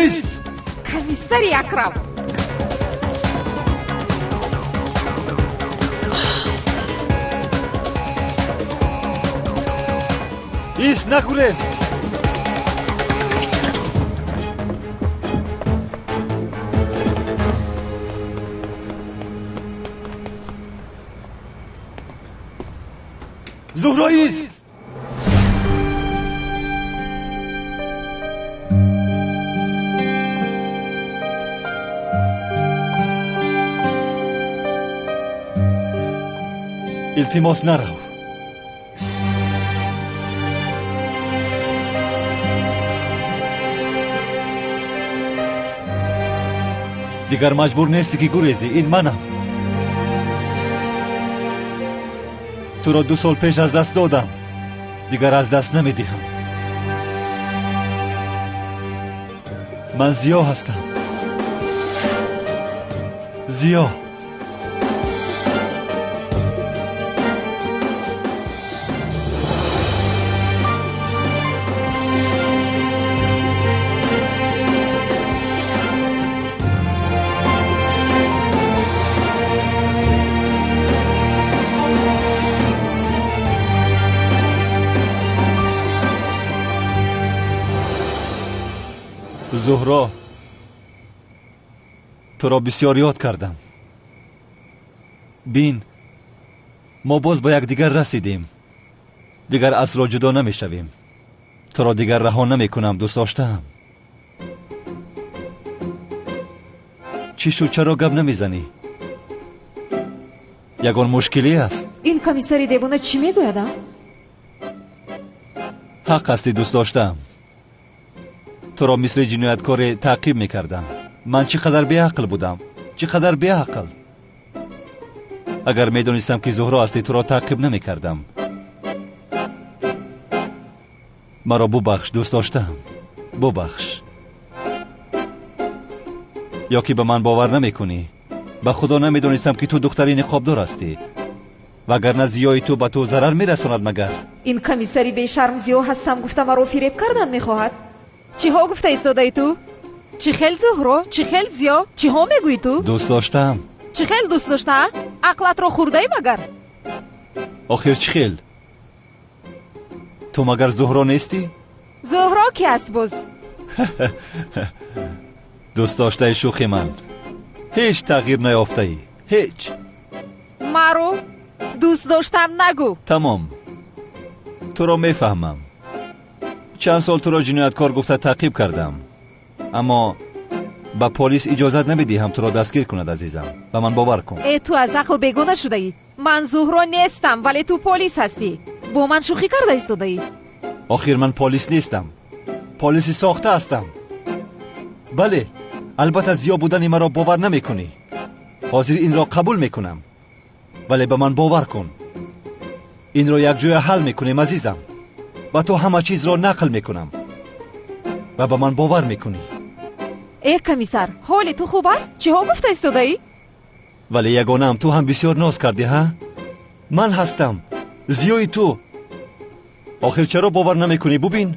Ист! Комиссари Акрам! Нагурез! Зуҳро ист! Илтимос, нарав. Дигар маҷбур нестӣ ки гурезӣ. Ин манам. Туро 2 сол пеш аз даст додам, дигар аз даст намедиҳам. Ман Зиё ҳастам. Зиё. Зуҳро, туро бисёр ёд кардам. Бин, мо боз ба якдигар расидем. Дигар асло ҷудо намешавем. Туро дигар раҳо намекунам, дӯст доштаам. Чӣ шуд, чаро гап намезанӣ? Ягон мушкиле аст? Ин комиссари девона чӣ мегӯяд, а? Ҳақ ҳастӣ, дӯст доштаам. Туро мисли ҷинояткоре таъқиб мекардам. Ман чӣ қадар беақл будам, чӣ қадар беақл. Агар медонистам ки Зуҳро ҳастӣ, туро таъқиб намекардам. Маро бубахш, дӯст доштаам, бубахш. Ё ки ба ман бовар намекунӣ? Ба худо намедонистам ки ту духтари ниқобдор ҳастӣ, вагарна зиёи ту ба ту зарар мерасонад. Магар ин комиссари бешарм Зиё ҳастам гуфта маро фиреб кардан мехоҳад? Чиҳо гуфта истодаи ту? Чӣ хел Зуҳро, чӣ хел Зиё, чиҳо мегӯӣ ту? Дӯст доштаам. Чӣ хел дӯст дошта? Ақлатро хӯрдаӣ магар? Охир чӣ хел? Ту магар Зуҳро нестӣ? Зуҳро ки аст боз? Дӯст доштаи шӯхи ман. Ҳеҷ тағйир наёфтаӣ, ҳеҷ. Маро дӯст доштам нагӯ. Тамом, туро мефаҳмам. Чанд сол туро ҷинояткор гуфта таъқиб кардам, аммо ба полис иҷозат намедиҳам туро дастгир кунад. Азизам, ба ман бовар кун. Э, ту аз ақл бегона шудаӣ. Ман Зуҳро нестам, вале ту полис ҳастӣ. Бо ман шӯхӣ карда истодаӣ. Охир ман полис нестам, полиси сохта ҳастам. Бале, албатта Зиё будани маро бовар намекунӣ. Ҳозир инро қабул мекунам, вале ба ман бовар кун. Инро якҷоя ҳал мекунем, азизам. Ба ту ҳама чизро нақл мекунам ва ба ман бовар мекунӣ. Э, комиссар, ҳоли ту хуб аст? Чиҳо гуфта истодаӣ? Вале ягонаам, ту ҳам бисёр ноз кардӣ, ҳа? Ман ҳастам, Зиёи ту. Охир чаро бовар намекунӣ? Бубин,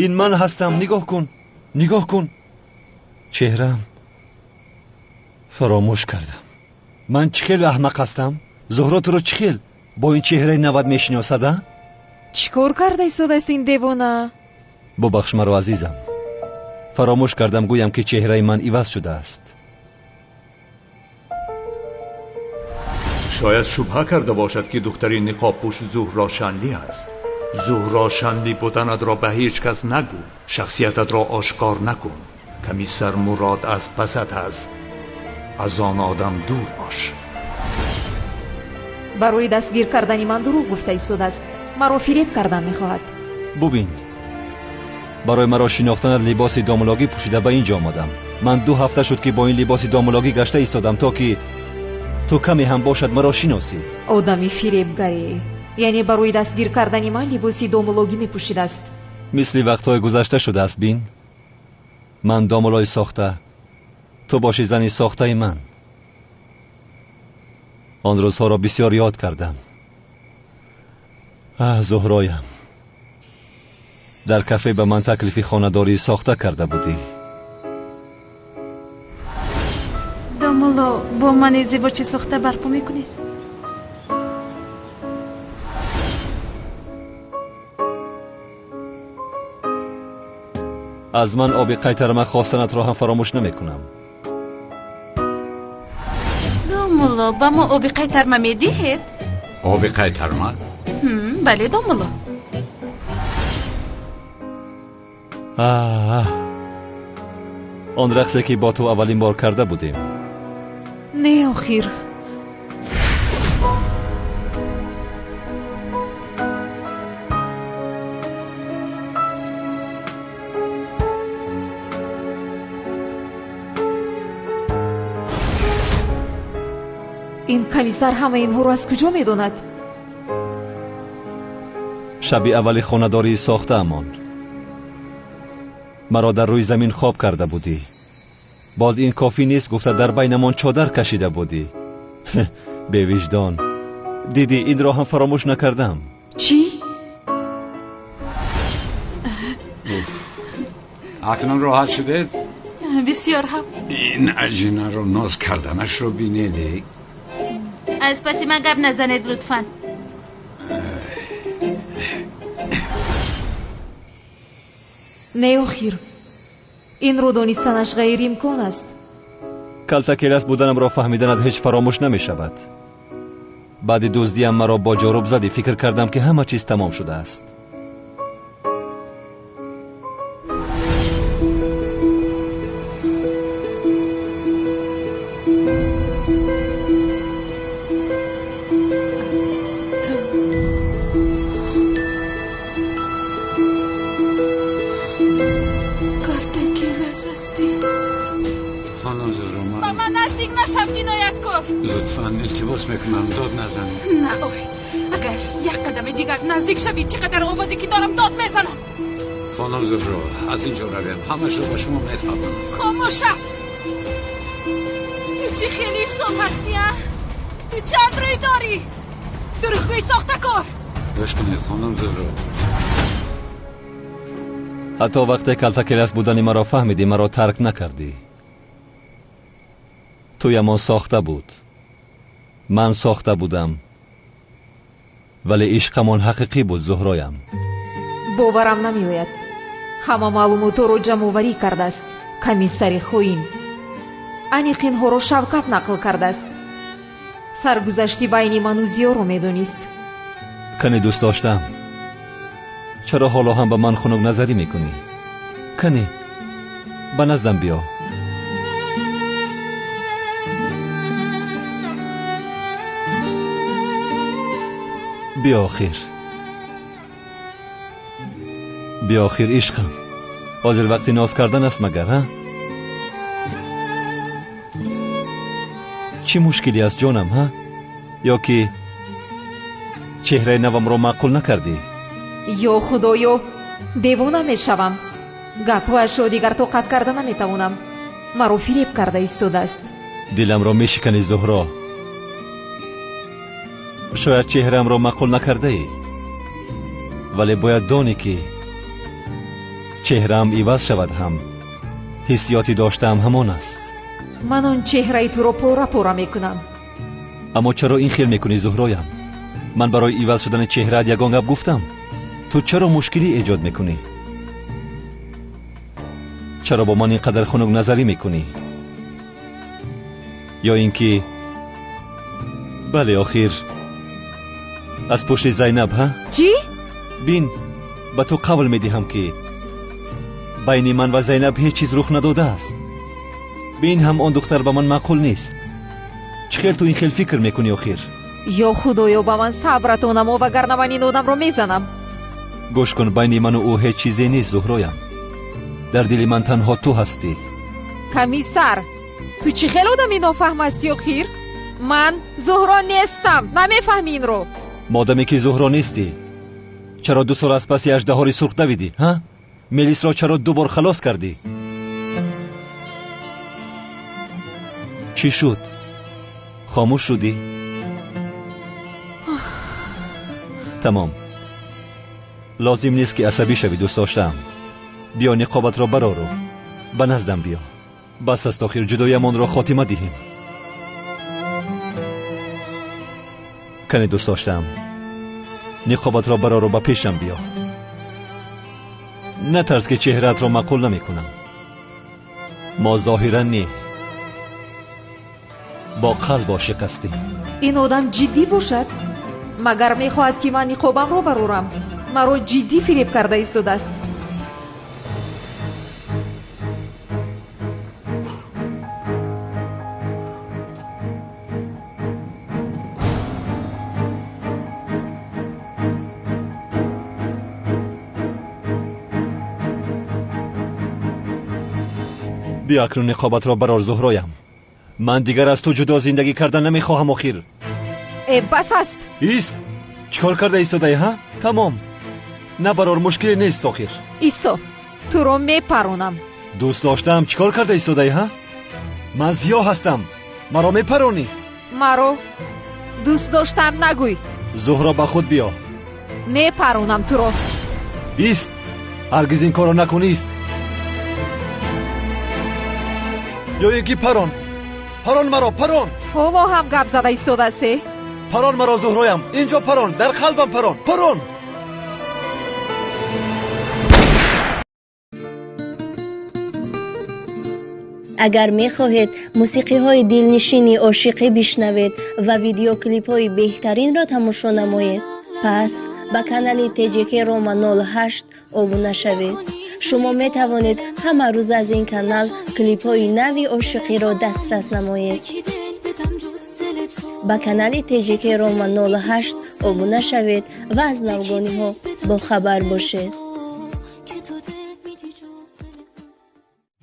ин ман ҳастам. Нигоҳ кун, нигоҳ кун. Чеҳрам фаромӯш кардам. Ман чӣ хел аҳмақ ҳастам? Зуҳро туро чӣ хел бо ин чеҳраи навад мешиносад, а? Чӣ кор карда истодааст ин девона? Бубахш маро, азизам. Фаромӯш кардам гӯям ки чеҳраи ман иваз шудааст. Шояд шубҳа карда бошад ки духтари ниқобпӯш Зуҳро Шанли аст. Зуҳро Шанли буданатро ба ҳеҷ кас нагӯ, шахсиятатро ошкор накун. Комиссар Мурод аз пасат аст, аз он одам дур бош. Барои дастгир кардани ман дурӯғ гуфта истодааст. Маро фиреб кардан мехоҳад. Бубин, барои маро шинохтанат либоси домулогӣ пӯшида ба ин ҷо омадам. Ман 2 ҳафта шуд ки бо ин либоси домулогӣ гашта истодам, то ки ту каме ҳам бошад маро шиносӣ. Одами фиребгаре, яъне барои дастгир кардани ман либоси домулогӣ мепӯшидааст. Мисли вақтҳои гузашта шудааст. Бин, ман домулои сохта, ту боши зани сохтаи ман. Он рӯзҳоро бисёр ёд кардам. Аҳ, Зуҳроям, дар кафе ба ман таклифи хонадории сохта карда будӣ. Домулло, бо ман издивоҷи сохта барпо мекунед? Аз ман оби қайтарма хостанатро ҳам фаромӯш намекунам. Домулло, ба мо оби қайтарма медиҳед? Оби қайтарма? Бале, домулло. Он рақсе ки бо ту аввалин бор карда будем. Не, охир. Ин комиссар ҳама инҳоро аз куҷо медонад? Шаби аввали хонадории сохтаамон маро дар рӯи замин хоб карда будӣ. Боз ин кофӣ нест гуфта дар байнамон чодар кашида будӣ. Бевиҷдон. Дидӣ, инро ҳам фаромӯш накардам. Чӣ? Акнун роҳат шудед? Бисёр ҳам. Ин аҷинаро ноз карданашро бинед. Аз паси ман гап назанед лутфан. Не, охир, инро донистанаш ғайриимкон аст. Калтакелас буданамро фаҳмиданат ҳеҷ фаромӯш намешавад. Баъди дуздиам маро бо ҷоруб задӣ, фикр кардам ки ҳама чиз тамом шудааст. Наздик шавӣ, чӣ қадар овозе ки дорам дод мезанам. Хонум Зуҳро, аз ин ҷо равем, ҳамашро ба шумо мефаҳмам. Хомӯш шав! Ту чӣ хеле инсон ҳастӣ, а? Ту чанд рӯй дорӣ? Дурӯғгӯи сохтакор! Гӯш кунед, хонум Зуҳро. Ҳатто вақте калтакелас будани маро фаҳмидӣ, маро тарк накардӣ. Туямон сохта буд, ман сохта будам, вале ишқамон ҳақиқӣ буд, Зуҳроям. Боварам намеояд. Ҳама маълумотҳоро ҷамъоварӣ кардааст комиссари хоин. Аниқ инҳоро Шавкат нақл кардааст. Саргузашти байни ману Зиёро медонист. Кани дӯст доштам, чаро ҳоло ҳам ба ман хунукназарӣ мекунӣ? Кани ба наздам биё. Биё охир, биё охир, ишқам. Ҳозир вақти ноз кардан аст магар, ҳа? Чӣ мушкилӣ аст ҷонам, ҳа? Ё ки чеҳраи навамро маъқул накардӣ? Ё худоё, девона мешавам. Гапҳояшро дигар тоқат карда наметавонам. Маро фиреб карда истодааст. Диламро мешиканӣ, Зуҳро. Шояд чеҳраамро маъқул накардаӣ, вале бояд донӣ ки чеҳраам иваз шавад ҳам ҳиссиёти доштаам ҳамон аст. Ман он чеҳраи туро пора пора мекунам. Аммо чаро ин хел мекунӣ, Зуҳроям? Ман барои иваз шудани чеҳраат ягон гап гуфтам? Ту чаро мушкилӣ эҷод мекунӣ? Чаро бо ман ин қадар хунукназарӣ мекунӣ? Ё ин ки бале, охир аз пушти Зайнаб, ҳа? Чӣ? Бин, ба ту қавл медиҳам ки байни ман ва Зайнаб ҳеҷ чиз рух надодааст. Бин, ҳам он духтар ба ман маъқул нест. Чӣ хел ту ин хел фикр мекунӣ охир? Ё худоё, ба ман сабрато намо, вагарна ман ин одамро мезанам. Гӯш кун, байни ману ӯ ҳеҷ чизе нест, Зуҳроям. Дар дили ман танҳо ту ҳастӣ. Комиссар, ту чӣ хел одами нофаҳм ҳастӣ охир? Ман Зуҳро нестам, намефаҳмӣ инро. Модаме ки Зуҳро нестӣ, чаро 2 сол аз паси аждаҳори сурх давидӣ, ҳа? Мелисро чаро 2 бор халос кардӣ? Чӣ шуд? Хомӯш шудӣ? Тамом. Лозим нест ки асабӣ шавӣ, дӯст доштаам. Биё ниқобатро барору ба наздам биё. Бас аст охир, ҷудоямонро хотима диҳем. Кани дӯст доштаам, ниқобатро барору ба пешам биё. Натарс ки чеҳраатро маъқул намекунам. Мо зоҳиран не, бо қалб ошиқ ҳастем. Ин одам ҷиддӣ бошад? Магар мехоҳад ки ман ниқобамро барорам? Маро ҷиддӣ фиреб карда истодааст. Биё акнун ниқобатро барор, Зуҳроям. Ман дигар аз ту ҷудо зиндагӣ кардан намехоҳам охир. Э, бас аст. Ист, чӣ кор карда истодаӣ, ҳа? Тамом, набарор, мушкиле нест охир. Исто, туро мепаронам. Дӯст доштаам, чӣ кор карда истодаӣ, ҳа? Ман зиё ҳастам, маро мепаронӣ. Маро дӯст доштаам нагӯй. Зуҳро, ба худ биё. Мепаронам туро. Ист, ҳаргиз ин корро накун, ист. Ё ин ки парон, парон маро, парон. Ҳоло ҳам гап зада истодаасте? Парон маро, Зуҳроям, инҷо парон, дар қалбам парон, парон. Агар мехоҳед мусиқиҳои дилнишини ошиқӣ бишнавед ва видеоклипҳои беҳтаринро тамошо намоед, пас ба канали ТҶК Рома 08 обуна шавед. Шумо метавонед ҳама рӯз аз ин канал клипҳои нави ошиқиро дастрас намоед. Ба канали ТҶК Рома 08 обуна шавед ва аз навгониҳо бохабар бошед.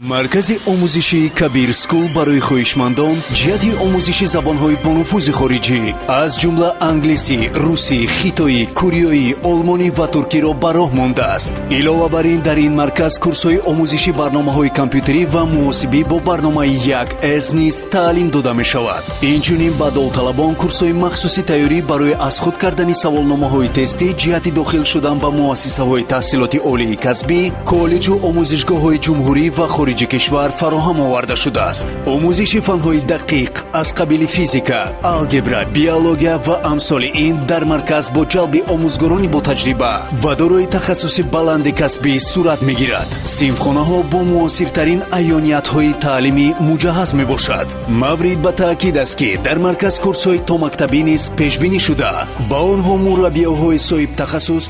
Маркази омӯзишии Кабир Скул барои хоҳишмандон ҷиҳати омӯзиши забонҳои бонуфузи хориҷӣ аз ҷумла англисӣ, русӣ, хитоӣ, кореоӣ, олмонӣ ва туркиро ба роҳ мондааст. Илова бар ин, дар ин марказ курсҳои омӯзиши барномаҳои компютерӣ ва муҳосибӣ бо барномаи 1С низ таълим дода мешавад. Инчунин ба довталабон курсҳои махсуси тайёрӣ барои аз худ кардани саволномаҳои тестӣ ҷиҳати дохил шудан ба муассисаҳои таҳсилоти олии касбӣ, коллеҷу омӯзишгоҳҳои ҷумҳурӣ ва хориҷи кишвар фароҳам оварда шудааст. Омӯзиши фанҳои дақиқ аз қабили физика, алгебра, биология ва амсоли ин дар марказ бо ҷалби омӯзгорони ботаҷриба ва дорои тахассуси баланди касбӣ сурат мегирад. Синфхонаҳо бо муосиртарин аёниятҳои таълимӣ муҷаҳҳаз мебошад. Маврид ба таъкид аст, ки дар марказ курсҳои томактабӣ низ пешбинӣ шуда, ба онҳо мураббиёҳои соҳибтахассус